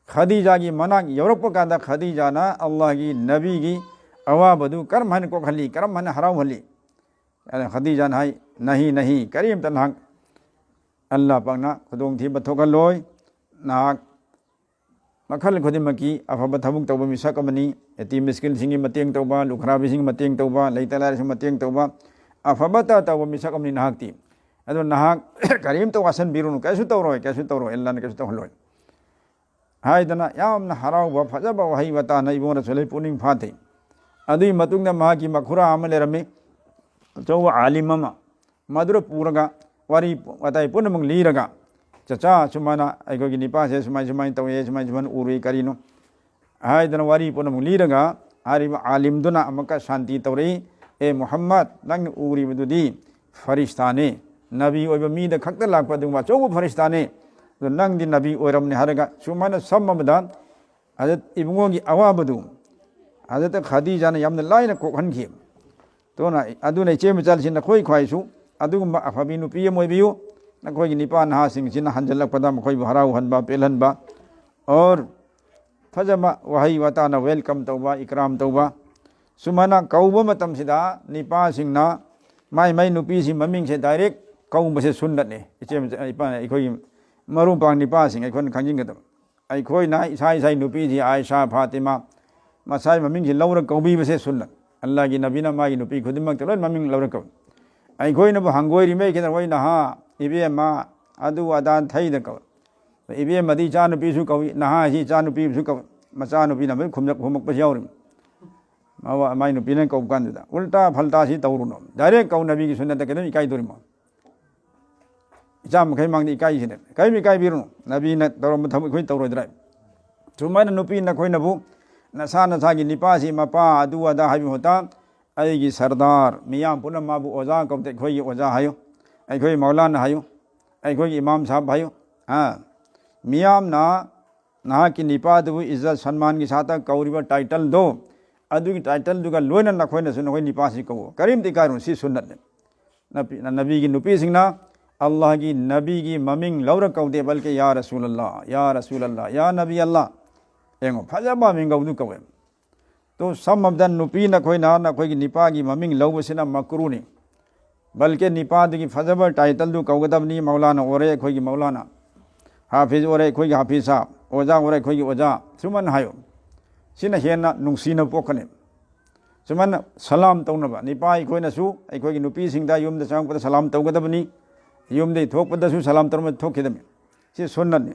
ꯈꯗꯤꯖꯥꯒꯤ ꯃꯅꯥꯛ ꯌꯧꯔꯛꯄ ꯀꯥꯟꯗ ꯈꯗꯤꯖꯥꯅ ꯑꯜꯂꯥꯍꯒꯤ ꯅꯕꯤꯒꯤ ꯑꯋꯥꯕꯗꯨ ꯀꯔꯝ ꯍꯥꯏꯅ ꯀꯣꯛꯍꯜꯂꯤ, ꯀꯔꯝ ꯍꯥꯏꯅ ꯍꯔꯥꯎꯍꯜꯂꯤ? ꯑꯗ ꯈꯗꯤꯖꯥꯅ ꯍꯥꯏ, "ꯅꯍꯤ, ꯅꯍꯤ, ꯀꯔꯤꯝꯇ ꯅꯍꯥꯛ ꯑꯜꯂꯥꯍ ꯄꯥꯛꯅ ꯈꯨꯗꯣꯡꯊꯤꯕ ꯊꯣꯛꯍꯜꯂꯣꯏ꯫ ꯅꯍꯥꯛ ꯃꯈꯜ ꯈꯨꯗꯤꯡꯃꯛꯀꯤ ꯑꯐꯕ ꯊꯕꯛ ꯇꯧꯕ ꯃꯤꯁꯛ ꯑꯃꯅꯤ꯫ ꯌꯦꯇꯤꯝ ꯃꯤꯁꯀꯤꯟꯁꯤꯡꯒꯤ ꯃꯇꯦꯡ ꯇꯧꯕ, ꯂꯨꯈ꯭ꯔꯥꯕꯤꯁꯤꯡꯒꯤ ꯃꯇꯦꯡ ꯇꯧꯕ, ꯂꯩꯇ ꯂꯥꯏꯔꯁꯤꯡꯒꯤ ꯃꯇꯦꯡ ꯇꯧꯕ, ꯑꯐꯕꯇ ꯇꯧꯕ ꯃꯤꯁꯛ ꯑꯃꯅꯤ ꯅꯍꯥꯛꯇꯤ꯫ ꯑꯗꯨ ꯅꯍꯥꯛ ꯀꯔꯤꯝꯇ ꯋꯥꯁꯟꯕꯤꯔꯨꯅꯨ, ꯀꯩꯁꯨ ꯇꯧꯔꯣꯏ, ꯀꯩꯁꯨ ꯇꯧꯔꯣꯏ, ꯑꯜꯂꯥꯍꯅ ꯀꯩꯁꯨ ꯇꯧꯍꯜꯂꯣꯏ" ꯍꯥꯏꯗꯅ ꯌꯥꯝꯅ ꯍꯔꯥꯎꯕ, ꯐꯖꯕ ꯋꯥꯍꯩ ꯋꯥꯇꯥꯅ ꯏꯕꯨꯡꯉꯣ ꯔꯁꯨꯂꯩ ꯄꯨꯛꯅꯤꯡ ꯐꯥꯊꯩ꯫ ꯑꯗꯨꯒꯤ ꯃꯇꯨꯡꯗ ꯃꯍꯥꯛꯀꯤ ꯃꯈꯨꯔꯥ ꯑꯃ ꯂꯩꯔꯝꯃꯤ, ꯑꯆꯧꯕ ꯑꯥꯂꯤꯝ ꯑꯃ, ꯃꯗꯨꯗ ꯄꯨꯔꯒ ꯋꯥꯔꯤ ꯋꯥꯇꯥꯏ ꯄꯨꯝꯅꯃꯛ ꯂꯤꯔꯒ, "ꯆꯆꯥ, ꯁꯨꯃꯥꯏꯅ ꯑꯩꯈꯣꯏꯒꯤ ꯅꯤꯄꯥꯁꯦ ꯁꯨꯃꯥꯏ ꯁꯨꯃꯥꯏꯅ ꯇꯧꯏ, ꯁꯨꯃꯥꯏ ꯁꯨꯃꯥꯏꯅ ꯎꯔꯨꯏ, ꯀꯔꯤꯅꯣ?" ꯍꯥꯏꯗꯅ ꯋꯥꯔꯤ ꯄꯨꯝꯅꯃꯛ ꯂꯤꯔꯒ ꯍꯥꯏꯔꯤꯕ ꯑꯥꯂꯤꯝꯗꯨꯅ ꯑꯃꯨꯛꯀ ꯁꯥꯟꯇꯤ ꯇꯧꯔꯛꯏ, "ꯑꯦ ꯃꯨꯍꯝꯃꯗ, ꯅꯪꯅ ꯎꯔꯤꯕꯗꯨꯗꯤ ꯐꯔꯤꯁꯇꯥꯅꯤ, ꯅꯕꯤ ꯑꯣꯏꯕ ꯃꯤꯗ ꯈꯛꯇ ꯂꯥꯛꯄ ꯑꯗꯨꯒꯨꯝꯕ ꯑꯆꯧꯕ ꯐꯔꯤꯁꯇꯥꯅꯤ꯫ ꯑꯗꯨ ꯅꯪꯗꯤ ꯅꯕꯤ ꯑꯣꯏꯔꯝꯅꯤ" ꯍꯥꯏꯔꯒ ꯁꯨꯃꯥꯏꯅ ꯁꯝꯃꯕꯗ ꯍꯖꯔꯠ ꯏꯕꯨꯡꯉꯣꯒꯤ ꯑꯋꯥꯕꯗꯨ ꯍꯖꯔꯠ ꯈꯗꯤꯖꯥꯅ ꯌꯥꯝꯅ ꯂꯥꯏꯅ ꯀꯣꯛꯍꯟꯈꯤ꯫ ꯑꯗꯨꯅ, ꯑꯗꯨꯅ ꯏꯆꯦ ꯃꯆꯜꯁꯤꯡ, ꯅꯈꯣꯏ ꯈ꯭ꯋꯥꯏꯁꯨ ꯑꯗꯨꯒꯨꯝꯕ ꯑꯐꯕꯤ ꯅꯨꯄꯤ ꯑꯃ ꯑꯣꯏꯕꯤꯌꯨ꯫ ꯅꯈꯣꯏꯒꯤ ꯅꯤꯄꯥ ꯅꯍꯥꯁꯤꯡꯁꯤꯅ ꯍꯟꯖꯜꯂꯛꯄꯗ ꯃꯈꯣꯏꯕꯨ ꯍꯔꯥꯎꯍꯟꯕ, ꯄꯦꯜꯍꯟꯕ, ꯑꯣꯔ ꯐꯖꯕ ꯋꯥꯍꯩ ꯋꯥꯇꯥꯅ welcome ꯇꯧꯕ, ꯏꯀ꯭ꯔꯥꯝ ꯇꯧꯕ꯫ ꯁꯨꯃꯥꯏꯅ ꯀꯧꯕ ꯃꯇꯝꯁꯤꯗ ꯅꯤꯄꯥꯁꯤꯡꯅ ꯃꯥꯏ ꯃꯥꯏ ꯅꯨꯄꯤꯁꯤ ꯃꯃꯤꯡꯁꯦ direct ꯀꯧꯕꯁꯦ ꯁꯨꯟꯅꯠꯅꯤ꯫ ꯏꯆꯦ ꯃꯆꯥ, ꯏꯄꯥ, ꯑꯩꯈꯣꯏꯒꯤ ꯃꯔꯨꯞ ꯃꯄꯥꯡ ꯅꯤꯄꯥꯁꯤꯡ ꯑꯩꯈꯣꯏꯅ ꯈꯪꯖꯤꯟꯒꯗꯕ꯫ ꯑꯩꯈꯣꯏꯅ ꯏꯁꯥ ꯏꯁꯥꯒꯤ ꯅꯨꯄꯤꯁꯤ ꯑꯥꯏꯁꯥ, ꯐꯥꯇꯤꯃꯥ, ꯃꯁꯥꯒꯤ ꯃꯃꯤꯡꯁꯤ ꯂꯧꯔ ꯀꯧꯕꯤꯕꯁꯦ ꯁꯨꯟꯅꯠ꯫ ꯑꯜꯂꯥꯍꯒꯤ ꯅꯕꯤꯅ ꯃꯥꯒꯤ ꯅꯨꯄꯤ ꯈꯨꯗꯤꯡꯃꯛꯇ ꯂꯣꯏꯅ ꯃꯃꯤꯡ ꯂꯧꯔ ꯀꯧꯏ꯫ ꯑꯩꯈꯣꯏꯅꯕꯨ ꯍꯪꯒꯣꯏꯔꯤꯃꯩ ꯈꯤꯇꯪ, "ꯍꯣꯏ ꯅꯍꯥ, ꯏꯕꯦꯝꯃ, ꯑꯗꯨ ꯑꯗꯥ" ꯊꯩꯗ ꯀꯧꯏ꯫ ꯏꯕꯦꯝꯃꯗꯤ ꯏꯆꯥꯅꯨꯄꯤꯁꯨ ꯀꯧꯏ, ꯅꯍꯥ ꯍꯥꯏꯁꯤ ꯏꯆꯥꯅꯨꯄꯤꯕꯨꯁꯨ ꯀꯧꯏ, ꯃꯆꯥꯅꯨꯄꯤꯅ ꯑꯃꯨꯛ ꯈꯨꯝꯂꯛ-, ꯈꯨꯝꯃꯛꯄꯁꯨ ꯌꯥꯎꯔꯤ꯫ ꯃꯥ-, ꯃꯥꯏ ꯅꯨꯄꯤꯅ ꯀꯧꯕ ꯀꯥꯟꯗꯨꯗ ꯎꯜꯇꯥ ꯐꯜꯇꯥꯁꯤ ꯇꯧꯔꯨꯅꯨ꯫ Direct ꯀꯧ, ꯅꯕꯤꯒꯤ ꯁꯨꯟꯅꯠꯇ ꯀꯩꯗꯧ ꯏꯀꯥꯏꯗꯣꯔꯤꯃꯣ? ꯏꯆꯥ ꯃꯈꯩ ꯃꯥꯡꯗ ꯏꯀꯥꯏꯁꯤꯅꯦ꯫ ꯀꯔꯤꯝ ꯏꯀꯥꯏꯕꯤꯔꯨꯅꯨ꯫ ꯅꯕꯤꯅ ꯇꯧꯔꯝꯕ ꯊꯕꯛ ꯑꯩꯈꯣꯏ ꯇꯧꯔꯣꯏꯗ꯭ꯔꯥ? ꯁꯨꯃꯥꯏꯅ ꯅꯨꯄꯤ ꯅꯈꯣꯏꯅꯕꯨ ꯅꯁꯥ ꯅꯁꯥꯒꯤ ꯅꯤꯄꯥꯁꯤ ꯃꯄꯥ ꯑꯗꯨ ꯑꯗꯥ ꯍꯥꯏꯕ ꯃꯍꯨꯠꯇ ꯑꯩꯒꯤ ꯁꯔꯗꯥꯔ, ꯃꯤꯌꯥꯝ ꯄꯨꯝꯅꯃꯛ ꯃꯥꯕꯨ ꯑꯣꯖꯥ ꯀꯧꯕꯗ ꯑꯩꯈꯣꯏꯒꯤ ꯑꯣꯖꯥ ꯍꯥꯏꯌꯨ, ꯑꯩꯈꯣꯏ ꯃꯧꯂꯥꯅꯥ ꯍꯥꯏꯌꯨ, ꯑꯩꯈꯣꯏꯒꯤ ꯏꯃꯥꯝ ꯁꯥꯍꯕ ꯍꯥꯏꯌꯨ꯫ ꯍꯥ? ꯃꯤꯌꯥꯝꯅ ꯅꯍꯥꯛꯀꯤ ꯅꯤꯄꯥꯗꯨꯕꯨ ꯏꯖꯠ ꯁꯟꯃꯥꯟꯒꯤ ꯁꯥꯠꯇ ꯀꯧꯔꯤꯕ titleꯗꯣ, ꯑꯗꯨꯒꯤ titleꯗꯨꯒ ꯂꯣꯏꯅ ꯅꯈꯣꯏꯅꯁꯨ ꯅꯈꯣꯏ ꯅꯤꯄꯥꯁꯤ ꯀꯧꯋꯣ꯫ ꯀꯔꯤꯝꯇ ꯏꯀꯥꯏꯔꯨꯅꯨ, ꯁꯤ ꯁꯨꯟꯅꯠꯅꯤ꯫ ꯅꯕꯤ-, ꯅꯕꯤꯒꯤ ꯅꯨꯄꯤꯁꯤꯡꯅ ꯑꯜꯂꯥꯍꯒꯤ ꯅꯕꯤꯒꯤ ꯃꯃꯤꯡ ꯂꯧꯔ ꯀꯧꯗꯦ, ꯕꯜꯀꯤ "ꯌꯥ ꯔꯁꯨꯂꯜꯂꯥ, ꯌꯥ ꯔꯁꯨꯂꯜꯂꯥ, ꯌꯥ ꯅꯕꯤ ꯑꯜꯂꯥ"꯫ ꯌꯦꯡꯉꯣ, ꯐꯖꯕ ꯃꯤꯡ ꯀꯧꯕꯗꯨ ꯀꯧꯋꯦ꯫ ꯇꯣ, ꯁꯝꯃꯕꯗ ꯅꯨꯄꯤ ꯅꯈꯣꯏꯅ ꯅꯈꯣꯏꯒꯤ ꯅꯤꯄꯥꯒꯤ ꯃꯃꯤꯡ ꯂꯧꯕꯁꯤꯅ ꯃꯀ꯭ꯔꯨꯅꯤ꯫ ꯕꯜꯀꯤ ꯅꯤꯄꯥꯗꯨꯒꯤ ꯐꯖꯕ titleꯗꯨ ꯀꯧꯒꯗꯕꯅꯤ, ꯃꯧꯂꯥꯅꯥ ꯑꯣꯏꯔꯦ ꯑꯩꯈꯣꯏꯒꯤ ꯃꯧꯂꯥꯅꯥ, ꯍꯥꯐꯤꯖ ꯑꯣꯏꯔꯦ ꯑꯩꯈꯣꯏꯒꯤ ꯍꯥꯐꯤꯖ ꯁꯥꯍꯕ, ꯑꯣꯖꯥ ꯑꯣꯏꯔꯦ ꯑꯩꯈꯣꯏꯒꯤ ꯑꯣꯖꯥ, ꯁꯨꯃꯥꯏꯅ ꯍꯥꯏꯌꯨ꯫ ꯁꯤꯅ ꯍꯦꯟꯅ ꯅꯨꯡꯁꯤꯅꯕ ꯄꯣꯛꯀꯅꯤ꯫ ꯁꯨꯃꯥꯏꯅ ꯁꯂꯥꯝ ꯇꯧꯅꯕ, ꯅꯤꯄꯥ ꯑꯩꯈꯣꯏꯅꯁꯨ ꯑꯩꯈꯣꯏꯒꯤ ꯅꯨꯄꯤꯁꯤꯡꯗ ꯌꯨꯝꯗ ꯆꯪꯉꯛꯄꯗ ꯁꯂꯥꯝ ꯇꯧꯒꯗꯕꯅꯤ, ꯌꯨꯝꯗꯒꯤ ꯊꯣꯛꯄꯗꯁꯨ ꯁꯂꯥꯝ ꯇꯧꯔꯝꯕ ꯊꯣꯛꯈꯤꯗꯕꯅꯤ꯫ ꯁꯤ ꯁꯨꯟꯅꯠꯅꯤ꯫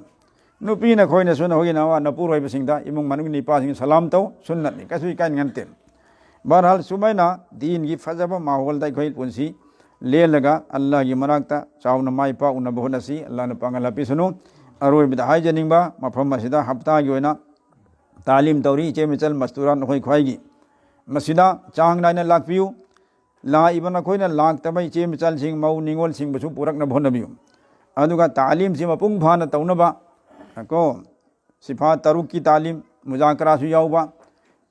ꯅꯨꯄꯤ ꯅꯈꯣꯏꯅꯁꯨ ꯅꯈꯣꯏꯒꯤ ꯅꯋꯥ ꯅꯄꯨꯔꯣꯏꯕꯁꯤꯡꯗ, ꯏꯃꯨꯡ ꯃꯅꯨꯡꯒꯤ ꯅꯤꯄꯥꯁꯤꯡ ꯁꯂꯥꯝ ꯇꯧ, ꯁꯨꯟꯅꯠꯅꯤ, ꯀꯩꯁꯨ ꯏꯀꯥꯏꯅꯤꯡꯉꯥꯏ ꯅꯠꯇꯦ꯫ ꯕꯍꯔꯍꯥꯜ, ꯁꯨꯃꯥꯏꯅ ꯗꯤꯟꯒꯤ ꯐꯖꯕ ꯃꯥꯍꯣꯜꯗ ꯑꯩꯈꯣꯏ ꯄꯨꯟꯁꯤ ꯂꯦꯜꯂꯒ ꯑꯜꯂꯥꯍꯒꯤ ꯃꯅꯥꯛꯇ ꯆꯥꯎꯅ ꯃꯥꯏ ꯄꯥꯛꯎꯅꯕ ꯍꯣꯠꯅꯁꯤ꯫ ꯑꯜꯂꯥꯍꯅ ꯄꯥꯡꯒꯜ ꯍꯥꯞꯄꯤꯁꯅꯨ꯫ ꯑꯔꯣꯏꯕꯗ ꯍꯥꯏꯖꯅꯤꯡꯕ, ꯃꯐꯝ ꯑꯁꯤꯗ ꯍꯞꯇꯥꯒꯤ ꯑꯣꯏꯅ ꯇꯥꯂꯤꯝ ꯇꯧꯔꯤ ꯏꯆꯦ ꯃꯆꯜ ꯃꯁꯇꯨꯔꯥ ꯅꯈꯣꯏ ꯈ꯭ꯋꯥꯏꯒꯤ꯫ ꯃꯁꯤꯗ ꯆꯥꯡ ꯅꯥꯏꯅ ꯂꯥꯛꯄꯤꯌꯨ꯫ ꯂꯥꯛꯏꯕ ꯅꯈꯣꯏꯅ ꯂꯥꯛꯇꯕ ꯏꯆꯦ ꯃꯆꯜꯁꯤꯡ, ꯃꯧ ꯅꯤꯉꯣꯜꯁꯤꯡꯕꯨꯁꯨ ꯄꯨꯔꯛꯅꯕ ꯍꯣꯠꯅꯕꯤꯌꯨ꯫ ꯑꯗꯨꯒ ꯇꯥꯂꯤꯝꯁꯤ ꯃꯄꯨꯡ ꯐꯥꯅ ꯇꯧꯅꯕ ꯀꯣ, ꯁꯤꯐꯥ ꯇꯔꯨꯛꯀꯤ ꯇꯥꯂꯤꯝ, ꯃꯨꯖꯥꯀꯔꯥꯁꯨ ꯌꯥꯎꯕ,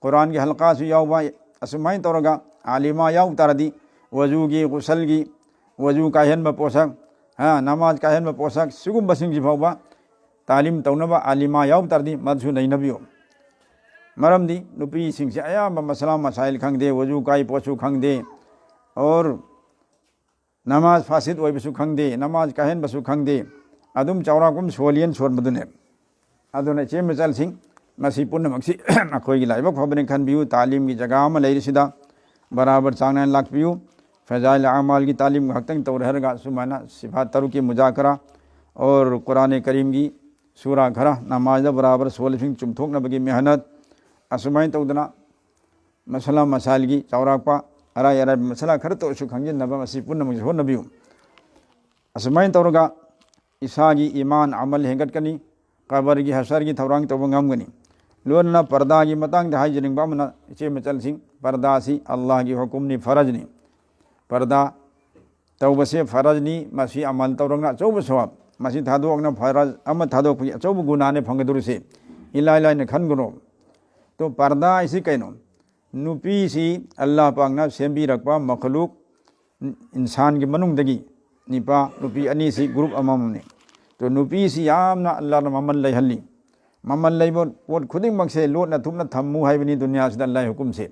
ꯀꯨꯔꯥꯟꯒꯤ ꯍꯜꯀꯥꯁꯨ ꯌꯥꯎꯕ, ꯑꯁꯨꯃꯥꯏꯅ ꯇꯧꯔꯒ ꯑꯥꯂꯤꯃꯥ ꯌꯥꯎ ꯇꯥꯔꯗꯤ ꯋꯖꯨꯒꯤ, ꯒꯨꯁꯜꯒꯤ, ꯋꯖꯨ ꯀꯥꯏꯍꯟꯕ ꯄꯣꯠꯁꯛ, ꯍꯥ, ꯅꯃꯥꯖ ꯀꯥꯏꯍꯟꯕ ꯄꯣꯠꯁꯛ, ꯁꯤꯒꯨꯝꯕꯁꯤꯡꯁꯤ ꯐꯥꯎꯕ ꯇꯥꯂꯤꯝ ꯇꯧꯅꯕ ꯑꯥꯂꯤꯃꯥ ꯌꯥꯎ ꯇꯥꯔꯗꯤ ꯃꯗꯨꯁꯨ ꯅꯩꯅꯕꯤꯌꯨ꯫ ꯃꯔꯝꯗꯤ ꯅꯨꯄꯤꯁꯤꯡꯁꯦ ꯑꯌꯥꯝꯕ ꯃꯁꯂꯥ ꯃꯁꯥꯏꯜ ꯈꯪꯗꯦ, ꯋꯖꯨ ꯀꯥꯏ ꯄꯣꯠꯁꯨ ꯈꯪꯗꯦ, ꯑꯣꯔ ꯅꯃꯥꯖ ꯐꯥꯁꯤꯗ ꯑꯣꯏꯕꯁꯨ ꯈꯪꯗꯦ, ꯅꯃꯥꯖ ꯀꯥꯏꯍꯟꯕꯁꯨ ꯈꯪꯗꯦ, ꯑꯗꯨꯝ ꯆꯥꯎꯔꯥꯛꯄ ꯑꯃ ꯁꯣꯜꯂꯤꯅ ꯁꯣꯟꯕꯗꯨꯅꯦ꯫ ꯑꯗꯨꯅ ꯏꯆꯦ ꯃꯆꯜꯁꯤꯡ, ꯃꯁꯤ ꯄꯨꯝꯅꯃꯛꯁꯤ ꯑꯩꯈꯣꯏꯒꯤ ꯂꯥꯏꯕꯛ ꯐꯕꯅꯤ ꯈꯟꯕꯤꯌꯨ꯫ ꯇꯥꯂꯤꯝꯒꯤ ꯖꯒꯥ ꯑꯃ ꯂꯩꯔꯤꯁꯤꯗ ꯕꯔꯥꯕꯔ ꯆꯥꯡ ꯅꯥꯏꯅ ꯂꯥꯛꯄꯤꯌꯨ꯫ ꯐꯖꯥꯏꯜ ꯑꯃꯥꯜꯒꯤ ꯇꯥꯂꯤꯝ ꯉꯥꯏꯍꯥꯛꯇꯪ ꯇꯧꯔꯦ ꯍꯥꯏꯔꯒ ꯁꯨꯃꯥꯏꯅ ꯁꯤꯐꯥ ꯇꯔꯨꯛꯀꯤ ꯃꯨꯖꯥꯀꯔꯥ ꯑꯣꯔ ꯀꯨꯔꯥꯅꯦ ꯀꯔꯤꯝꯒꯤ ꯁꯨꯔꯥ ꯈꯔ ꯅꯃꯥꯖꯗ ꯕꯔꯥꯕꯔ ꯁꯣꯜꯂꯤꯁꯤꯡ ꯆꯨꯝꯊꯣꯛꯅꯕꯒꯤ ꯃꯦꯍꯅꯠ, ꯑꯁꯨꯃꯥꯏꯅ ꯇꯧꯗꯅ ꯃꯁꯂꯥ ꯃꯁꯥꯏꯜꯒꯤ ꯆꯥꯎꯔꯥꯛꯄ ꯑꯔꯥꯏ ꯑꯔꯥꯏꯕ ꯃꯁꯂꯥ ꯈꯔꯇ ꯑꯣꯏꯔꯁꯨ ꯈꯪꯖꯤꯟꯅꯕ ꯃꯁꯤ ꯄꯨꯝꯅꯃꯛꯁꯨ ꯍꯣꯠꯅꯕꯤꯌꯨ꯫ ꯑꯁꯨꯃꯥꯏꯅ ꯇꯧꯔꯒ ꯏꯁꯥꯒꯤ ꯏꯃꯥꯟ ꯑꯃꯜ ꯍꯦꯟꯒꯠꯀꯅꯤ, ꯀꯕꯔꯒꯤ ꯍꯁꯔꯒꯤ ꯊꯧꯔꯥꯡ ꯇꯧꯕ ꯉꯝꯒꯅꯤ꯫ ꯂꯣꯏꯅꯅ ꯄꯔꯗꯥꯒꯤ ꯃꯇꯥꯡꯗ ꯍꯥꯏꯖꯅꯤꯡꯕ ꯑꯃꯅ, ꯏꯆꯦ ꯃꯆꯜꯁꯤꯡ, ꯄꯔꯗꯥꯁꯤ ꯑꯜꯂꯥꯍꯒꯤ ꯍꯨꯀꯨꯝꯅꯤ, ꯐꯔꯖꯅꯤ꯫ ꯄꯔꯗꯥ ꯇꯧꯕꯁꯦ ꯐꯔꯖꯅꯤ, ꯃꯁꯤ ꯑꯃꯜ ꯇꯧꯔꯒꯅ ꯑꯆꯧꯕ ꯁꯋꯥꯕ, ꯃꯁꯤ ꯊꯥꯗꯣꯛꯑꯒꯅ ꯐꯔꯖ ꯑꯃ ꯊꯥꯗꯣꯛꯄꯒꯤ ꯑꯆꯧꯕ ꯒꯨꯅꯥꯅꯦ ꯐꯪꯒꯗꯧꯔꯤꯁꯦ꯫ ꯏꯂꯥꯏ ꯂꯥꯏꯅ ꯈꯟꯒꯅꯨ꯫ ꯇꯣ ꯄꯔꯗꯥ ꯍꯥꯏꯁꯤ ꯀꯩꯅꯣ? ꯅꯨꯄꯤꯁꯤ ꯑꯜꯂꯥꯍ ꯄꯥꯛꯅ ꯁꯦꯝꯕꯤꯔꯛꯄ ꯃꯈꯂꯨꯛ, ꯏꯟꯁꯥꯟꯒꯤ ꯃꯅꯨꯡꯗꯒꯤ ꯅꯤꯄꯥ ꯅꯨꯄꯤ ꯑꯅꯤꯁꯤ ꯒ꯭ꯔꯨꯞ ꯑꯃꯃꯝꯅꯤ꯫ ꯇꯣ ꯅꯨꯄꯤꯁꯤ ꯌꯥꯝꯅ ꯑꯜꯂꯥꯍꯅ ꯃꯃꯜ ꯂꯩꯍꯜꯂꯤ꯫ ꯃꯃꯜ ꯂꯩꯕ ꯄꯣꯠ ꯈꯨꯗꯤꯡꯃꯛꯁꯦ ꯂꯣꯠꯅ ꯊꯨꯞꯅ ꯊꯝꯃꯨ ꯍꯥꯏꯕꯅꯤ ꯗꯨꯅꯤꯌꯥꯁꯤꯗ ꯑꯜꯂꯥꯍꯒꯤ ꯍꯨꯀꯨꯝꯁꯦ꯫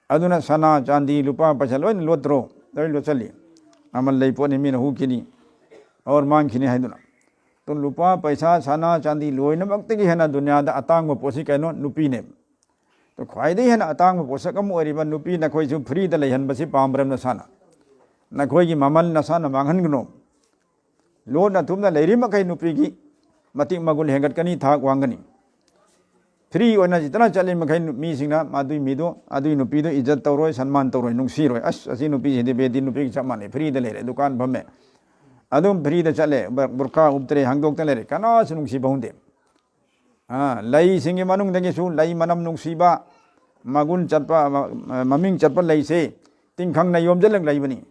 ꯑꯗꯨꯅ ꯁꯅꯥ, ꯆꯥꯟꯗꯤ, ꯂꯨꯄꯥ, ꯄꯩꯁꯥ ꯂꯣꯏꯅ ꯂꯣꯠꯇ꯭ꯔꯣ? ꯂꯣꯏ ꯂꯣꯠꯁꯤꯜꯂꯤ꯫ ꯃꯃꯜ ꯂꯩ ꯄꯣꯠꯅꯤ, ꯃꯤꯅ ꯍꯨꯈꯤꯅꯤ, ꯑꯣꯔ ꯃꯥꯡꯈꯤꯅꯤ ꯍꯥꯏꯗꯨꯅ꯫ ꯇꯣ ꯂꯨꯄꯥ, ꯄꯩꯁꯥ, ꯁꯅꯥ, ꯆꯥꯟꯗꯤ ꯂꯣꯏꯅꯃꯛꯇꯒꯤ ꯍꯦꯟꯅ ꯗꯨꯅꯤꯌꯥꯗ ꯑꯇꯥꯡꯕ ꯄꯣꯠꯁꯤ ꯀꯩꯅꯣ? ꯅꯨꯄꯤꯅꯦꯕ꯫ ꯇꯣ ꯈ꯭ꯋꯥꯏꯗꯒꯤ ꯍꯦꯟꯅ ꯑꯇꯥꯡꯕ ꯄꯣꯠꯁꯛ ꯑꯃ ꯑꯣꯏꯔꯤꯕ ꯅꯨꯄꯤ ꯅꯈꯣꯏꯁꯨ ꯐ꯭ꯔꯤꯗ ꯂꯩꯍꯟꯕꯁꯤ ꯄꯥꯝꯕ꯭ꯔꯥ ꯅꯁꯥꯅ? ꯅꯈꯣꯏꯒꯤ ꯃꯃꯜ ꯅꯁꯥꯅ ꯃꯥꯡꯍꯟꯒꯅꯨ꯫ ꯂꯣꯟꯅ ꯊꯨꯞꯅ ꯂꯩꯔꯤ ꯃꯈꯩ ꯅꯨꯄꯤꯒꯤ ꯃꯇꯤꯛ ꯃꯒꯨꯟ ꯍꯦꯟꯒꯠꯀꯅꯤ, ꯊꯥꯛ ꯋꯥꯡꯒꯅꯤ꯫ ꯐ꯭ꯔꯤ ꯑꯣꯏꯅ ꯖꯤꯇꯅ ꯆꯠꯂꯤ ꯃꯈꯩ ꯅꯨ-, ꯃꯤꯁꯤꯡꯅ ꯃꯗꯨꯏ ꯃꯤꯗꯣ, ꯑꯗꯨꯏ ꯅꯨꯄꯤꯗꯣ ꯏꯖꯠ ꯇꯧꯔꯣꯏ, ꯁꯟꯃꯥꯟ ꯇꯧꯔꯣꯏ, ꯅꯨꯡꯁꯤꯔꯣꯏ꯫ "ꯑꯁ, ꯑꯁꯤ ꯅꯨꯄꯤꯁꯤꯗꯤ ꯕꯦꯗꯤ ꯅꯨꯄꯤꯒ ꯆꯞ ꯃꯥꯟꯅꯩ, ꯐ꯭ꯔꯤꯗ ꯂꯩꯔꯦ, ꯗꯨꯀꯥꯟ ꯐꯝꯃꯦ, ꯑꯗꯨꯝ ꯐ꯭ꯔꯤꯗ ꯆꯠꯂꯦ, ꯕ-, ꯕꯨꯔꯀꯥ ꯎꯞꯇ꯭ꯔꯦ, ꯍꯥꯡꯗꯣꯛꯇ ꯂꯩꯔꯦ", ꯀꯅꯥꯁꯨ ꯅꯨꯡꯁꯤꯕ ꯍꯧꯗꯦ꯫ ꯑꯥ, ꯂꯩꯁꯤꯡꯒꯤ ꯃꯅꯨꯡꯗꯒꯤꯁꯨ ꯂꯩ ꯃꯅꯝ ꯅꯨꯡꯁꯤꯕ, ꯃꯒꯨꯟ ꯆꯠꯄ, ꯃ-, ꯃꯃꯤꯡ ꯆꯠꯄ ꯂꯩꯁꯦ, ꯇꯤꯡꯈꯪꯅ ꯌꯣꯝꯁꯤꯜꯂꯒ ꯂꯩꯕꯅꯤ,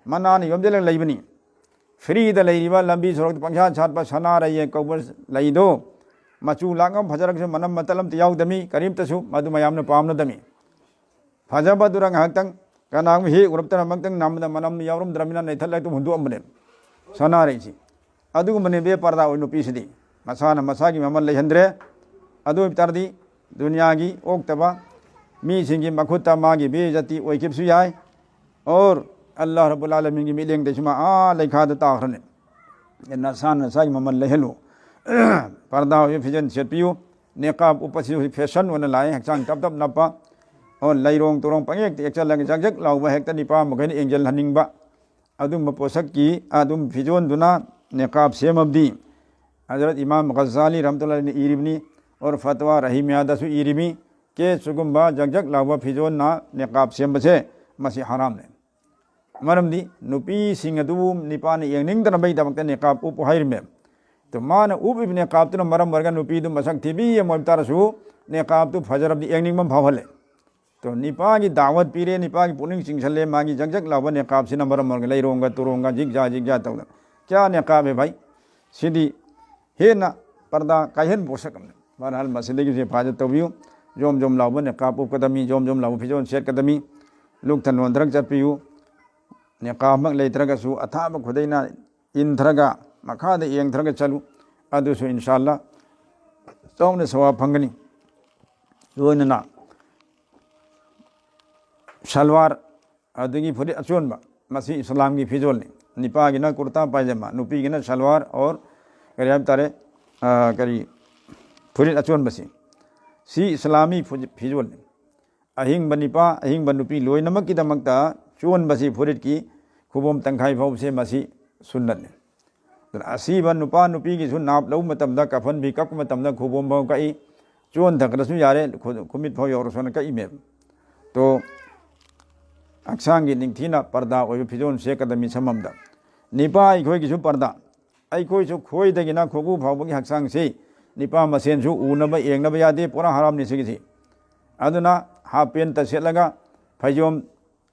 ꯃꯅꯥꯅ ꯌꯣꯝꯁꯤꯜꯂꯒ ꯂꯩꯕꯅꯤ꯫ ꯐ꯭ꯔꯤꯗ ꯂꯩꯔꯤꯕ, ꯂꯝꯕꯤ ꯁꯣꯔꯣꯛꯇ ꯄꯪꯁꯥꯠ ꯁꯥꯠꯄ ꯁꯅꯥꯔꯩ ꯀꯧꯕ ꯂꯩꯗꯣ, ꯃꯆꯨ ꯂꯥꯡ ꯑꯃ ꯐꯖꯔꯒꯁꯨ ꯃꯅꯝ ꯃꯇꯜ ꯑꯝꯇ ꯌꯥꯎꯗꯃꯤ, ꯀꯔꯤꯝꯇꯁꯨ ꯃꯗꯨ ꯃꯌꯥꯝꯅ ꯄꯥꯝꯅꯗꯃꯤ꯫ ꯐꯖꯕꯗꯨꯅ ꯉꯥꯏꯍꯥꯛꯇꯪ ꯀꯅꯥꯒꯨꯝꯕ ꯍꯦꯛ ꯎꯔꯛꯇꯅ ꯃꯛꯇꯪ ꯅꯝꯕꯗ ꯃꯅꯝ ꯌꯥꯎꯔꯝꯗ꯭ꯔꯃꯤꯅ ꯅꯩꯊꯠꯂꯒ ꯑꯗꯨꯝ ꯍꯨꯟꯗꯣꯛꯑꯝꯕꯅꯦ ꯁꯅꯥꯔꯩꯁꯤ꯫ ꯑꯗꯨꯒꯨꯝꯕꯅꯦ ꯕꯦ ꯄꯔꯗꯥ ꯑꯣꯏ ꯅꯨꯄꯤꯁꯤꯗꯤ꯫ ꯃꯁꯥꯅ ꯃꯁꯥꯒꯤ ꯃꯃꯜ ꯂꯩꯍꯟꯗ꯭ꯔꯦ꯫ ꯑꯗꯨ ꯑꯣꯏꯕ ꯇꯥꯔꯗꯤ ꯗꯨꯅꯤꯌꯥꯒꯤ ꯑꯣꯛꯇꯕ ꯃꯤꯁꯤꯡꯒꯤ ꯃꯈꯨꯠꯇ ꯃꯥꯒꯤ ꯕꯦꯏꯖꯇꯤ ꯑꯣꯏꯈꯤꯕꯁꯨ ꯌꯥꯏ꯫ ꯑꯣꯔ ꯑꯜꯂꯥꯍ ꯔꯕꯨꯜ ꯑꯥꯂꯃꯤꯟꯒꯤ ꯃꯤꯠꯌꯦꯡꯗꯁꯨ ꯃꯥ ꯑꯥ ꯂꯩꯈꯥꯗ ꯇꯥꯈ꯭ꯔꯅꯤ꯫ ꯅꯁꯥꯅ ꯅꯁꯥꯒꯤ ꯃꯃꯜ ꯂꯩꯍꯜꯂꯨ꯫ ꯄꯔꯗꯥ ꯑꯣꯏꯕ ꯐꯤꯖꯣꯜ ꯁꯦꯠꯄꯤꯌꯨ꯫ ꯅꯤꯀꯥꯕ ꯎꯞꯄꯁꯤ ꯍꯧꯖꯤꯛ ꯐꯦꯁꯟ ꯑꯣꯏꯅ ꯂꯥꯛꯑꯦ꯫ ꯍꯛꯆꯥꯡ ꯇꯞ ꯇꯞ ꯅꯞꯄ, ꯑꯣ, ꯂꯩꯔꯣꯡ ꯇꯨꯔꯣꯡ ꯄꯪꯌꯦꯛꯇ ꯌꯦꯛꯆꯜꯂꯒ ꯖꯛ ꯖꯛ ꯂꯥꯎꯕ, ꯍꯦꯛꯇ ꯅꯤꯄꯥ ꯃꯈꯩꯅ ꯌꯦꯡꯁꯤꯜꯍꯟꯅꯤꯡꯕ꯫ ꯑꯗꯨꯝꯕ ꯄꯣꯠꯁꯛꯀꯤ ꯑꯗꯨꯝ ꯐꯤꯖꯣꯜꯗꯨꯅ ꯅꯤꯀꯥꯕ ꯁꯦꯝꯃꯕꯗꯤ, ꯍꯖꯔꯠ ꯏꯃꯥꯝ ꯒꯖꯥꯂꯤ ꯔꯍꯃꯇꯨꯜꯂꯥꯍꯤꯅ ꯏꯔꯤꯕꯅꯤ, ꯑꯣꯔ ꯐꯇꯋꯥ ꯔꯍꯤꯃꯤꯌꯥꯗꯁꯨ ꯏꯔꯤꯃꯤ, ꯀꯦ ꯁꯤꯒꯨꯝꯕ ꯖꯛ ꯖꯛ ꯂꯥꯎꯕ ꯐꯤꯖꯣꯜꯅ ꯅꯤꯀꯥꯕ ꯁꯦꯝꯕꯁꯦ ꯃꯁꯤ ꯍꯔꯥꯝꯅꯦ꯫ ꯃꯔꯝꯗꯤ ꯅꯨꯄꯤꯁꯤꯡ ꯑꯗꯨꯕꯨ ꯅꯤꯄꯥꯅ ꯌꯦꯡꯅꯤꯡꯗꯅꯕꯒꯤꯗꯃꯛꯇ ꯅꯤꯀꯥꯕ ꯎꯞꯄꯨ ꯍꯥꯏꯔꯤꯃꯦ꯫ ꯑꯗꯨ ꯃꯥꯅ ꯎꯞꯄꯤꯕ ꯅꯤꯀꯥꯕꯇꯨꯅ ꯃꯔꯝ ꯑꯣꯏꯔꯒ ꯅꯨꯄꯤꯗꯨ ꯃꯁꯛ ꯊꯤꯕꯤ ꯑꯃ ꯑꯣꯏꯕ ꯇꯥꯔꯁꯨ ꯅꯤꯀꯥꯕꯇꯨ ꯐꯖꯔꯕꯗꯤ ꯌꯦꯡꯅꯤꯡꯕ ꯑꯃ ꯐꯥꯎꯍꯜꯂꯦ꯫ ꯇꯣ, ꯅꯤꯄꯥꯒꯤ ꯗꯥꯋꯠ ꯄꯤꯔꯦ, ꯅꯤꯄꯥꯒꯤ ꯄꯨꯛꯅꯤꯡ ꯆꯤꯡꯁꯜꯂꯦ, ꯃꯥꯒꯤ ꯖꯛ ꯖꯛ ꯂꯥꯎꯕ ꯅꯤꯀꯥꯞꯁꯤꯅ ꯃꯔꯝ ꯑꯣꯏꯔꯒ ꯂꯩꯔꯣꯡꯒ ꯇꯨꯔꯣꯡꯒ ꯖꯤꯛ ꯖꯥ ꯖꯤꯛ ꯖꯥ ꯇꯧꯗꯅ꯫ ꯀꯌꯥ ꯅꯤꯀꯥꯞ ꯍꯦ ꯚꯥꯏ? ꯁꯤꯗꯤ ꯍꯦꯟꯅ ꯄꯔꯗꯥ ꯀꯥꯏꯍꯟꯕ ꯄꯣꯠꯁꯛ ꯑꯃꯅꯤ꯫ ꯕꯍꯔꯍꯥꯜ, ꯃꯁꯤꯗꯒꯤꯁꯨ ꯍꯤꯐꯥꯖꯠ ꯇꯧꯕꯤꯌꯨ꯫ ꯖꯣꯝ ꯖꯣꯝ ꯂꯥꯎꯕ ꯅꯤꯀꯥꯞ ꯎꯞꯀꯗꯕꯅꯤ, ꯖꯣꯝ ꯖꯣꯝ ꯂꯥꯎꯕ ꯐꯤꯖꯣꯜ ꯁꯦꯠꯀꯗꯕꯅꯤ꯫ ꯂꯨꯛꯊ ꯅꯣꯟꯊꯔꯒ ꯆꯠꯄꯤꯌꯨ꯫ ꯅꯤꯀꯥꯞꯃꯛ ꯂꯩꯇ꯭ꯔꯒꯁꯨ ꯑꯊꯥꯕ ꯈꯨꯗꯩꯅ ꯏꯟꯊꯔꯒ ꯃꯈꯥꯗ ꯌꯦꯡꯊꯔꯒ ꯆꯠꯂꯨ꯫ ꯑꯗꯨꯁꯨ ꯏꯟꯁꯥ ꯑꯜꯂꯥ ꯆꯥꯎꯅ ꯁꯋꯥꯕ ꯐꯪꯒꯅꯤ꯫ ꯂꯣꯏꯅꯅ ꯁꯜꯋꯥꯔ, ꯑꯗꯒꯤ ꯐꯨꯔꯤꯠ ꯑꯆꯣꯟꯕ, ꯃꯁꯤ ꯏꯁꯂꯥꯝꯒꯤ ꯐꯤꯖꯣꯜꯅꯤ꯫ ꯅꯤꯄꯥꯒꯤꯅ ꯀꯨꯔꯇꯥ ꯄꯥꯏꯖꯃꯥ, ꯅꯨꯄꯤꯒꯤꯅ ꯁꯜꯋꯥꯔ ꯑꯣꯔ ꯀꯔꯤ ꯍꯥꯏꯕ ꯇꯥꯔꯦ, ꯑ, ꯀꯔꯤ, ꯐꯨꯔꯤꯠ ꯑꯆꯣꯟꯕꯁꯤ, ꯁꯤ ꯏꯁꯂꯥꯃꯤ ꯐꯨ-, ꯐꯤꯖꯣꯜꯅꯤ꯫ ꯑꯍꯤꯡꯕ ꯅꯤꯄꯥ, ꯑꯍꯤꯡꯕ ꯅꯨꯄꯤ ꯂꯣꯏꯅꯃꯛꯀꯤꯗꯃꯛꯇ ꯆꯣꯟꯕꯁꯤ, ꯐꯨꯔꯤꯠꯀꯤ ꯈꯨꯕꯣꯝ ꯇꯪꯈꯥꯏ ꯐꯥꯎꯕꯁꯦ, ꯃꯁꯤ ꯁꯨꯟꯅꯠꯅꯤ꯫ ꯑꯗꯨꯅ ꯑꯁꯤꯕ ꯅꯨꯄꯥ ꯅꯨꯄꯤꯒꯤꯁꯨ ꯅꯥꯞ ꯂꯧꯕ ꯃꯇꯝꯗ, ꯀꯐꯟ ꯐꯤ ꯀꯞꯄ ꯃꯇꯝꯗ ꯈꯨꯕꯣꯝ ꯐꯥꯎ ꯀꯛꯏ, ꯆꯣꯟꯊꯈ꯭ꯔꯁꯨ ꯌꯥꯔꯦ, ꯈꯨ-, ꯈꯨꯃꯤꯠ ꯐꯥꯎ ꯌꯧꯔꯁꯨꯅ ꯀꯛꯏꯃꯦꯕ꯫ ꯇꯣ, ꯍꯛꯆꯥꯡꯒꯤ ꯅꯤꯡꯊꯤꯅ ꯄꯔꯗꯥ ꯑꯣꯏꯕ ꯐꯤꯖꯣꯜ ꯁꯦꯠꯀꯗꯕꯅꯤ ꯁꯝꯕꯝꯗ꯫ ꯅꯤꯄꯥ ꯑꯩꯈꯣꯏꯒꯤꯁꯨ ꯄꯔꯗꯥ, ꯑꯩꯈꯣꯏꯁꯨ ꯈꯣꯏꯗꯒꯤꯅ ꯈꯨꯒꯨ ꯐꯥꯎꯕꯒꯤ ꯍꯛꯆꯥꯡꯁꯤ ꯅꯤꯄꯥ ꯃꯁꯦꯟꯁꯨ ꯎꯅꯕ ꯌꯦꯡꯅꯕ ꯌꯥꯗꯦ, ꯄꯨꯔꯥ ꯍꯔꯥꯝꯅꯤ ꯁꯤꯒꯤꯁꯤ꯫ ꯑꯗꯨꯅ ꯍꯥꯞ ꯄꯦꯟꯇ ꯁꯦꯠꯂꯒ, ꯐꯩꯖꯣꯝ,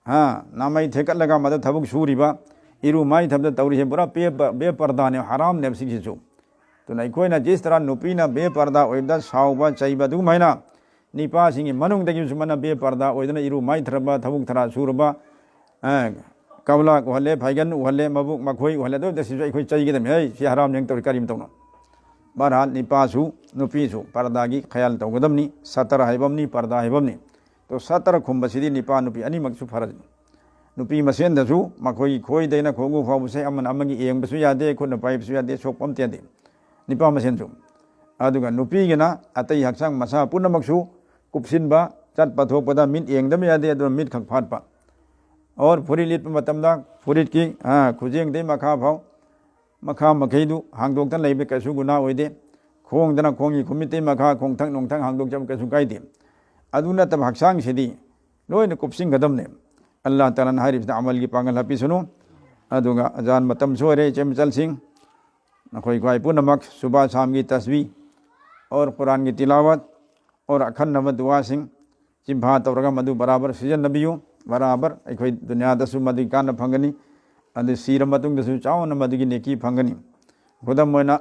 ꯍꯥ, ꯅꯥꯃꯩ ꯊꯦꯛꯀꯠꯂꯒ ꯃꯗꯨ ꯊꯕꯛ ꯁꯨꯔꯤꯕ, ꯏꯔꯨ ꯃꯥꯏꯊꯕꯗ ꯇꯧꯔꯤꯁꯦ ꯄꯨꯔꯥ ꯄꯦ-, ꯕꯦꯄꯔꯗꯥꯅꯦ, ꯍꯔꯥꯝꯅꯦꯕ ꯁꯤꯒꯤꯁꯤꯁꯨ꯫ ꯑꯗꯨꯅ ꯑꯩꯈꯣꯏꯅ ꯖꯤꯁ ꯇꯔꯥ ꯅꯨꯄꯤꯅ ꯕꯦꯄꯔꯗꯥ ꯑꯣꯏꯕꯗ ꯁꯥꯎꯕ, ꯆꯩꯕ, ꯑꯗꯨꯒꯨꯝꯍꯥꯏꯅ ꯅꯤꯄꯥꯁꯤꯡꯒꯤ ꯃꯅꯨꯡꯗꯒꯤꯁꯨ ꯃꯅ ꯕꯦꯄꯔꯗꯥ ꯑꯣꯏꯗꯅ ꯏꯔꯨ ꯃꯥꯏꯊꯔꯕ, ꯊꯕꯛ ꯊꯔꯥ ꯁꯨꯔꯕ, ꯑ, ꯀꯕꯂꯥꯛ ꯎꯍꯜꯂꯦ, ꯐꯥꯏꯒꯟ ꯎꯍꯜꯂꯦ, ꯃꯕꯨꯛ ꯃꯈꯣꯏ ꯎꯍꯜꯂꯦ, ꯑꯗꯨ ꯑꯣꯏꯕꯗ ꯁꯤꯁꯨ ꯑꯩꯈꯣꯏ ꯆꯩꯒꯗꯕꯅꯤ꯫ "ꯍꯩ, ꯁꯤ ꯍꯔꯥꯝꯅꯦ" ꯇꯧꯔꯤ ꯀꯔꯤꯝ ꯇꯧꯅ꯫ ꯕꯍꯔꯍꯥꯜ, ꯅꯤꯄꯥꯁꯨ ꯅꯨꯄꯤꯁꯨ ꯄꯔꯗꯥꯒꯤ ꯈꯌꯥꯜ ꯇꯧꯒꯗꯕꯅꯤ꯫ ꯁꯇꯔ ꯍꯥꯏꯕ ꯑꯃꯅꯤ, ꯄꯔꯗꯥ ꯍꯥꯏꯕ ꯑꯃꯅꯤ꯫ ꯑꯗꯣ ꯁꯇꯔ ꯈꯨꯝꯕꯁꯤꯗꯤ ꯅꯤꯄꯥ ꯅꯨꯄꯤ ꯑꯅꯤꯃꯛꯁꯨ ꯐꯔꯖꯅꯤ꯫ ꯅꯨꯄꯤ ꯃꯁꯦꯟꯗꯁꯨ ꯃꯈꯣꯏꯒꯤ ꯈꯣꯏꯗꯩꯅ ꯈꯣꯡꯎ ꯐꯥꯎꯕꯁꯦ ꯑꯃꯅ ꯑꯃꯒꯤ ꯌꯦꯡꯕꯁꯨ ꯌꯥꯗꯦ, ꯈꯨꯠꯅ ꯄꯥꯏꯕꯁꯨ ꯌꯥꯗꯦ, ꯁꯣꯛꯄ ꯑꯝꯇ ꯌꯥꯗꯦ꯫ ꯅꯤꯄꯥ ꯃꯁꯦꯟꯁꯨ꯫ ꯑꯗꯨꯒ ꯅꯨꯄꯤꯒꯤꯅ ꯑꯇꯩ ꯍꯛꯆꯥꯡ ꯃꯁꯥ ꯄꯨꯝꯅꯃꯛꯁꯨ ꯀꯨꯞꯁꯤꯟꯕ, ꯆꯠꯄ ꯊꯣꯛꯄꯗ ꯃꯤꯠ ꯌꯦꯡꯗꯕ ꯌꯥꯗꯦ, ꯑꯗꯨꯅ ꯃꯤꯠ ꯈꯛ ꯐꯥꯠꯄ꯫ ꯑꯣꯔ ꯐꯨꯔꯤꯠ ꯂꯤꯠꯄ ꯃꯇꯝꯗ ꯐꯨꯔꯤꯠꯀꯤ, ꯑ, ꯈꯨꯖꯦꯡꯗꯩ ꯃꯈꯥ ꯐꯥꯎ, ꯃꯈꯥ ꯃꯈꯩꯗꯨ ꯍꯥꯡꯗꯣꯛꯇꯅ ꯂꯩꯕ ꯀꯩꯁꯨ ꯒꯨꯅꯥ ꯑꯣꯏꯗꯦ꯫ ꯈꯣꯡꯗꯅ ꯈꯣꯡꯒꯤ ꯈꯨꯃꯤꯠꯇꯩ ꯃꯈꯥ, ꯈꯣꯡꯊꯛ ꯅꯣꯡꯊꯛ ꯍꯥꯡꯗꯣꯛꯆꯕ ꯀꯩꯁꯨ ꯀꯥꯏꯗꯦ꯫ ꯑꯗꯨ ꯅꯠꯇꯕ ꯍꯛꯆꯥꯡꯁꯤꯗꯤ ꯂꯣꯏꯅ ꯀꯨꯞꯁꯤꯟꯒꯗꯕꯅꯦ꯫ ꯑꯜꯂꯥꯍ ꯇꯥꯂꯥꯅ ꯍꯥꯏꯔꯤꯕꯁꯤꯗ ꯑꯃꯜꯒꯤ ꯄꯥꯡꯒꯜ ꯍꯥꯞꯄꯤꯁꯅꯨ꯫ ꯑꯗꯨꯒ ꯑꯖꯥꯟ ꯃꯇꯝꯁꯨ ꯑꯣꯏꯔꯦ, ꯏꯆꯦ ꯃꯆꯜꯁꯤꯡ꯫ ꯅꯈꯣꯏ ꯈ꯭ꯋꯥꯏ ꯄꯨꯝꯅꯃꯛ ꯁꯨꯕꯥ ꯁꯥꯝꯒꯤ ꯇꯁꯕꯤ ꯑꯣꯔ ꯀꯨꯔꯥꯟꯒꯤ ꯇꯤꯂꯥꯋꯠ ꯑꯣꯔ ꯑꯈꯟꯅꯕ ꯗꯨꯋꯥꯁꯤꯡ ꯆꯤꯟꯐꯥ ꯇꯧꯔꯒ ꯃꯗꯨ ꯕꯔꯥꯕꯔ ꯁꯤꯖꯤꯟꯅꯕꯤꯌꯨ꯫ ꯕꯔꯥꯕꯔ ꯑꯩꯈꯣꯏ ꯗꯨꯅꯤꯌꯥꯗꯁꯨ ꯃꯗꯨꯒꯤ ꯀꯥꯟꯅ ꯐꯪꯒꯅꯤ꯫ ꯑꯗꯨ ꯁꯤꯔ ꯃꯇꯨꯡꯗꯁꯨ ꯆꯥꯎꯅ ꯃꯗꯨꯒꯤ ꯅꯦꯀꯤ ꯐꯪꯒꯅꯤ꯫ ꯈꯨꯗꯝ ꯑꯣꯏꯅ,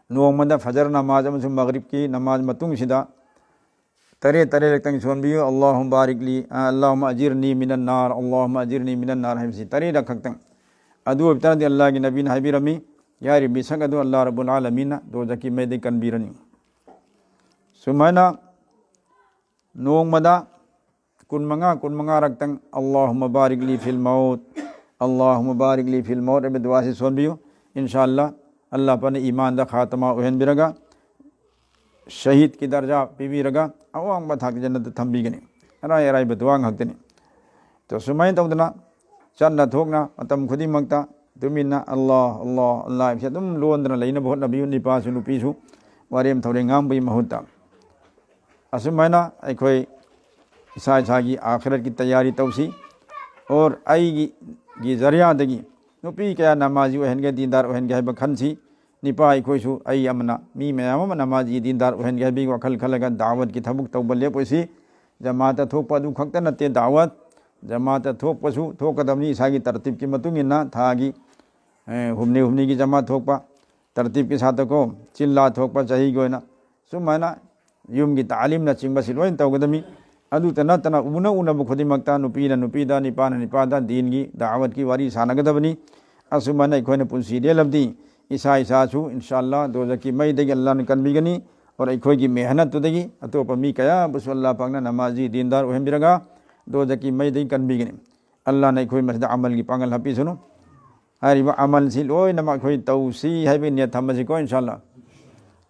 ꯅꯣꯡꯃꯗ ꯐꯖꯔ ꯅꯃꯥꯖ ꯑꯃꯁꯨꯡ ꯃꯒꯔꯤꯕꯀꯤ ꯅꯃꯥꯖ ꯃꯇꯨꯡꯁꯤꯗ ꯇꯔꯦꯠ ꯇꯔꯦꯠꯂꯛꯇꯪ ꯁꯣꯟꯕꯤꯌꯨ꯫ "ꯑꯜꯂꯥꯍꯨꯝꯃ ꯕꯥꯔꯤꯛ ꯂꯤ, ꯑ, ꯑꯜꯂꯥꯍꯨꯝꯃ ꯑꯖꯤꯔꯅꯤ ꯃꯤꯅꯟ ꯅꯥꯔ, ꯑꯜꯂꯥꯍꯨꯝꯃ ꯑꯖꯤꯔꯅꯤ ꯃꯤꯅꯟ ꯅꯥꯔ" ꯍꯥꯏꯕꯁꯤ ꯇꯔꯦꯠꯂꯛ ꯈꯛꯇꯪ꯫ ꯑꯗꯨ ꯑꯣꯏꯕ ꯇꯥꯔꯗꯤ ꯑꯜꯂꯥꯍꯒꯤ ꯅꯕꯤꯅ ꯍꯥꯏꯕꯤꯔꯝꯃꯤ, ꯌꯥꯔꯤꯕ ꯃꯤꯁꯛ ꯑꯗꯨ ꯑꯜꯂꯥꯍ ꯔꯕꯨꯜ ꯑꯥꯂꯃꯤꯟꯅ ꯗꯣꯖꯈꯀꯤ ꯃꯩꯗꯒꯤ ꯀꯟꯕꯤꯔꯅꯤ꯫ ꯁꯨꯃꯥꯏꯅ ꯅꯣꯡꯃꯗ ꯀꯨꯟꯃꯉꯥ, ꯀꯨꯟꯃꯉꯥꯔꯛꯇꯪ "ꯑꯜꯂꯥꯍꯨꯝꯃ ꯕꯥꯔꯤꯛ ꯂꯤ ꯐꯤꯜ ꯃꯧꯠ, ꯑꯜꯂꯥꯍꯨꯝꯃ ꯕꯥꯔꯤꯛ ꯂꯤ ꯐꯤꯜ ꯃꯧꯠ" ꯍꯥꯏꯕ ꯗꯨꯋꯥꯁꯤ ꯁꯣꯟꯕꯤꯌꯨ꯫ ꯏꯟꯁꯥ ꯑꯜꯂꯥꯍ, ꯑꯜꯂꯥꯍ ꯄꯥꯛꯅ ꯏꯃꯥꯟꯗ ꯈꯥꯇꯃꯥ ꯑꯣꯏꯍꯟꯕꯤꯔꯒ, ꯁꯍꯤꯗꯀꯤ ꯗꯔꯖꯥ ꯄꯤꯕꯤꯔꯒ ꯑꯋꯥꯡꯕ ꯊꯥꯛꯇ ꯖꯟꯅꯠꯇ ꯊꯝꯕꯤꯒꯅꯤ꯫ ꯑꯔꯥꯏ ꯑꯔꯥꯏꯕ ꯗꯨꯋꯥ ꯉꯥꯛꯇꯅꯤ꯫ ꯑꯗꯣ ꯁꯨꯃꯥꯏꯅ ꯇꯧꯗꯅ ꯆꯠꯅ ꯊꯣꯛꯅ ꯃꯇꯝ ꯈꯨꯗꯤꯡꯃꯛꯇ ꯇꯨꯃꯤꯟꯅ "ꯑꯜꯂꯥꯍ, ꯑꯜꯂꯥꯍ, ꯑꯜꯂꯥꯍ" ꯍꯥꯏꯕꯁꯤ ꯑꯗꯨꯝ ꯂꯣꯟꯗꯅ ꯂꯩꯅꯕ ꯍꯣꯠꯅꯕꯤꯌꯨ, ꯅꯤꯄꯥꯁꯨ ꯅꯨꯄꯤꯁꯨ ꯋꯥꯔꯦꯝ ꯊꯧꯔꯦꯝ ꯉꯥꯡꯕꯒꯤ ꯃꯍꯨꯠꯇ꯫ ꯑꯁꯨꯃꯥꯏꯅ ꯑꯩꯈꯣꯏ ꯏꯁꯥ ꯏꯁꯥꯒꯤ ꯑꯥꯈꯤꯔꯠꯀꯤ ꯇꯌꯥꯔꯤ ꯇꯧꯁꯤ꯫ ꯑꯣꯔ ꯑꯩꯒꯤ, ꯒꯤ ꯖꯔꯤꯌꯥꯗꯒꯤ ꯅꯨꯄꯤ ꯀꯌꯥ ꯅꯃꯥꯖꯤ ꯑꯣꯏꯍꯟꯒꯦ, ꯗꯤꯟꯗꯥꯔ ꯑꯣꯏꯍꯟꯒꯦ ꯍꯥꯏꯕ ꯈꯟꯁꯤ꯫ ꯅꯤꯄꯥ ꯑꯩꯈꯣꯏꯁꯨ, ꯑꯩ ꯑꯃꯅ ꯃꯤ ꯃꯌꯥꯝ ꯑꯃ ꯅꯃꯥꯖꯤ, ꯗꯤꯟꯗꯥꯔ ꯑꯣꯏꯍꯟꯒꯦ ꯍꯥꯏꯕꯒꯤ ꯋꯥꯈꯜ ꯈꯜꯂꯒ ꯗꯥꯋꯠꯀꯤ ꯊꯕꯛ ꯇꯧꯕ ꯂꯦꯞꯄꯣꯏꯁꯤ꯫ ꯖꯃꯥꯠꯇ ꯊꯣꯛꯄ ꯑꯗꯨ ꯈꯛꯇ ꯅꯠꯇꯦ ꯗꯥꯋꯠ, ꯖꯃꯥꯠꯇ ꯊꯣꯛꯄꯁꯨ ꯊꯣꯛꯀꯗꯕꯅꯤ꯫ ꯏꯁꯥꯒꯤ ꯇꯔꯇꯤꯕꯀꯤ ꯃꯇꯨꯡ ꯏꯟꯅ ꯊꯥꯒꯤ, ꯑꯦ, ꯍꯨꯝꯅꯤ ꯍꯨꯝꯅꯤꯒꯤ ꯖꯃꯥꯠ ꯊꯣꯛꯄ, ꯇꯔꯇꯤꯕꯀꯤ ꯁꯥꯠꯇꯀꯣ, ꯆꯤꯜꯂꯥ ꯊꯣꯛꯄ ꯆꯍꯤꯒꯤ ꯑꯣꯏꯅ ꯁꯨꯃꯥꯏꯅ ꯌꯨꯝꯒꯤ ꯇꯥꯂꯤꯝꯅꯆꯤꯡꯕꯁꯤ ꯂꯣꯏꯅ ꯇꯧꯒꯗꯕꯅꯤ꯫ ꯑꯗꯨꯇ ꯅꯠꯇꯅ ꯎꯅ ꯎꯅꯕ ꯈꯨꯗꯤꯡꯃꯛꯇ ꯅꯨꯄꯤꯅ ꯅꯨꯄꯤꯗ, ꯅꯤꯄꯥꯅ ꯅꯤꯄꯥꯗ ꯗꯤꯟꯒꯤ ꯗꯥꯋꯠꯀꯤ ꯋꯥꯔꯤ ꯁꯥꯟꯅꯒꯗꯕꯅꯤ꯫ ꯑꯁꯨꯃꯥꯏꯅ ꯑꯩꯈꯣꯏꯅ ꯄꯨꯟꯁꯤ ꯂꯦꯜꯂꯕꯗꯤ ꯏꯁꯥ ꯏꯁꯥꯁꯨ ꯏꯟꯁꯥ ꯑꯜꯂꯥ ꯗꯣꯖꯛꯀꯤ ꯃꯩꯗꯒꯤ ꯑꯜꯂꯥꯅ ꯀꯟꯕꯤꯒꯅꯤ꯫ ꯑꯣꯔ ꯑꯩꯈꯣꯏꯒꯤ ꯃꯦꯍꯅꯠꯇꯨꯗꯒꯤ ꯑꯇꯣꯞꯄ ꯃꯤ ꯀꯌꯥꯕꯨꯁꯨ ꯑꯜꯂꯥ ꯄꯥꯛꯅ ꯅꯃꯥꯖꯤ ꯗꯤꯟꯗꯥꯔ ꯑꯣꯏꯍꯟꯕꯤꯔꯒ ꯗꯣꯖꯛꯀꯤ ꯃꯩꯗꯒꯤ ꯀꯟꯕꯤꯒꯅꯤ꯫ ꯑꯜꯂꯥꯅ ꯑꯩꯈꯣꯏ ꯃꯁꯤꯗ ꯑꯃꯜꯒꯤ ꯄꯥꯡꯒꯜ ꯍꯥꯞꯄꯤꯁꯅꯨ꯫ ꯍꯥꯏꯔꯤꯕ ꯑꯃꯜꯁꯤ ꯂꯣꯏꯅꯃꯛ ꯑꯩꯈꯣꯏ ꯇꯧꯁꯤ ꯍꯥꯏꯕꯒꯤ ꯅꯤꯌꯠ ꯊꯝꯃꯁꯤꯀꯣ, ꯏꯟꯁꯥ ꯑꯜꯂꯥ꯫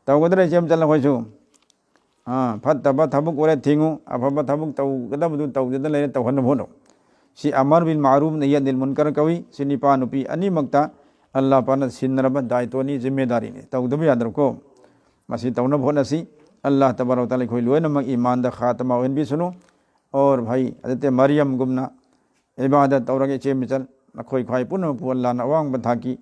ꯇꯧꯒꯗ꯭ꯔꯥ, ꯏꯆꯦ ꯃꯆꯜ, ꯑꯩꯈꯣꯏꯁꯨ? ꯑꯥ, ꯐꯠꯇꯕ ꯊꯕꯛ ꯑꯣꯏꯔꯦ ꯊꯤꯡꯉꯨ, ꯑꯐꯕ ꯊꯕꯛ ꯇꯧꯒꯗꯕꯗꯨ ꯇꯧꯗꯅ ꯂꯩꯔꯦ, ꯇꯧꯍꯟꯅꯕ ꯍꯣꯠꯅꯧ꯫ ꯁꯤ ꯑꯃꯔ ꯕꯤꯜ ꯃꯥꯔꯨꯐ ꯅꯍꯤ ꯑꯅꯤꯜ ꯃꯨꯟꯀꯔ ꯀꯧꯏ꯫ ꯁꯤ ꯅꯤꯄꯥ ꯅꯨꯄꯤ ꯑꯅꯤꯃꯛꯇ ꯑꯜꯂꯥ ꯄꯥꯛꯅ ꯁꯤꯟꯅꯔꯕ ꯗꯥꯏꯇꯣꯅꯤ, ꯖꯤꯝꯃꯦꯗꯥꯔꯤꯅꯤ꯫ ꯇꯧꯗꯕ ꯌꯥꯗ꯭ꯔꯕꯀꯣ꯫ ꯃꯁꯤ ꯇꯧꯅꯕ ꯍꯣꯠꯅꯁꯤ꯫ ꯑꯜꯂꯥ ꯇꯕꯥꯔꯛ ꯋ ꯇꯥꯂꯥ ꯑꯩꯈꯣꯏ ꯂꯣꯏꯅꯃꯛ ꯏꯃꯥꯟꯗ ꯈꯥꯇꯃꯥ ꯑꯣꯏꯍꯟꯕꯤꯁꯅꯨ꯫ ꯑꯣꯔ ꯚꯥꯏ ꯍꯖꯔꯠ ꯃꯔꯤꯌꯝꯒꯨꯝꯅ ꯏꯕꯥꯗꯠ ꯇꯧꯔꯒ ꯏꯆꯦ ꯃꯆꯜ ꯅꯈꯣꯏ ꯈ꯭ꯋꯥꯏ ꯄꯨꯝꯅꯃꯛꯄꯨ ꯑꯜꯂꯥꯅ ꯑꯋꯥꯡꯕ ꯊꯥꯛꯀꯤ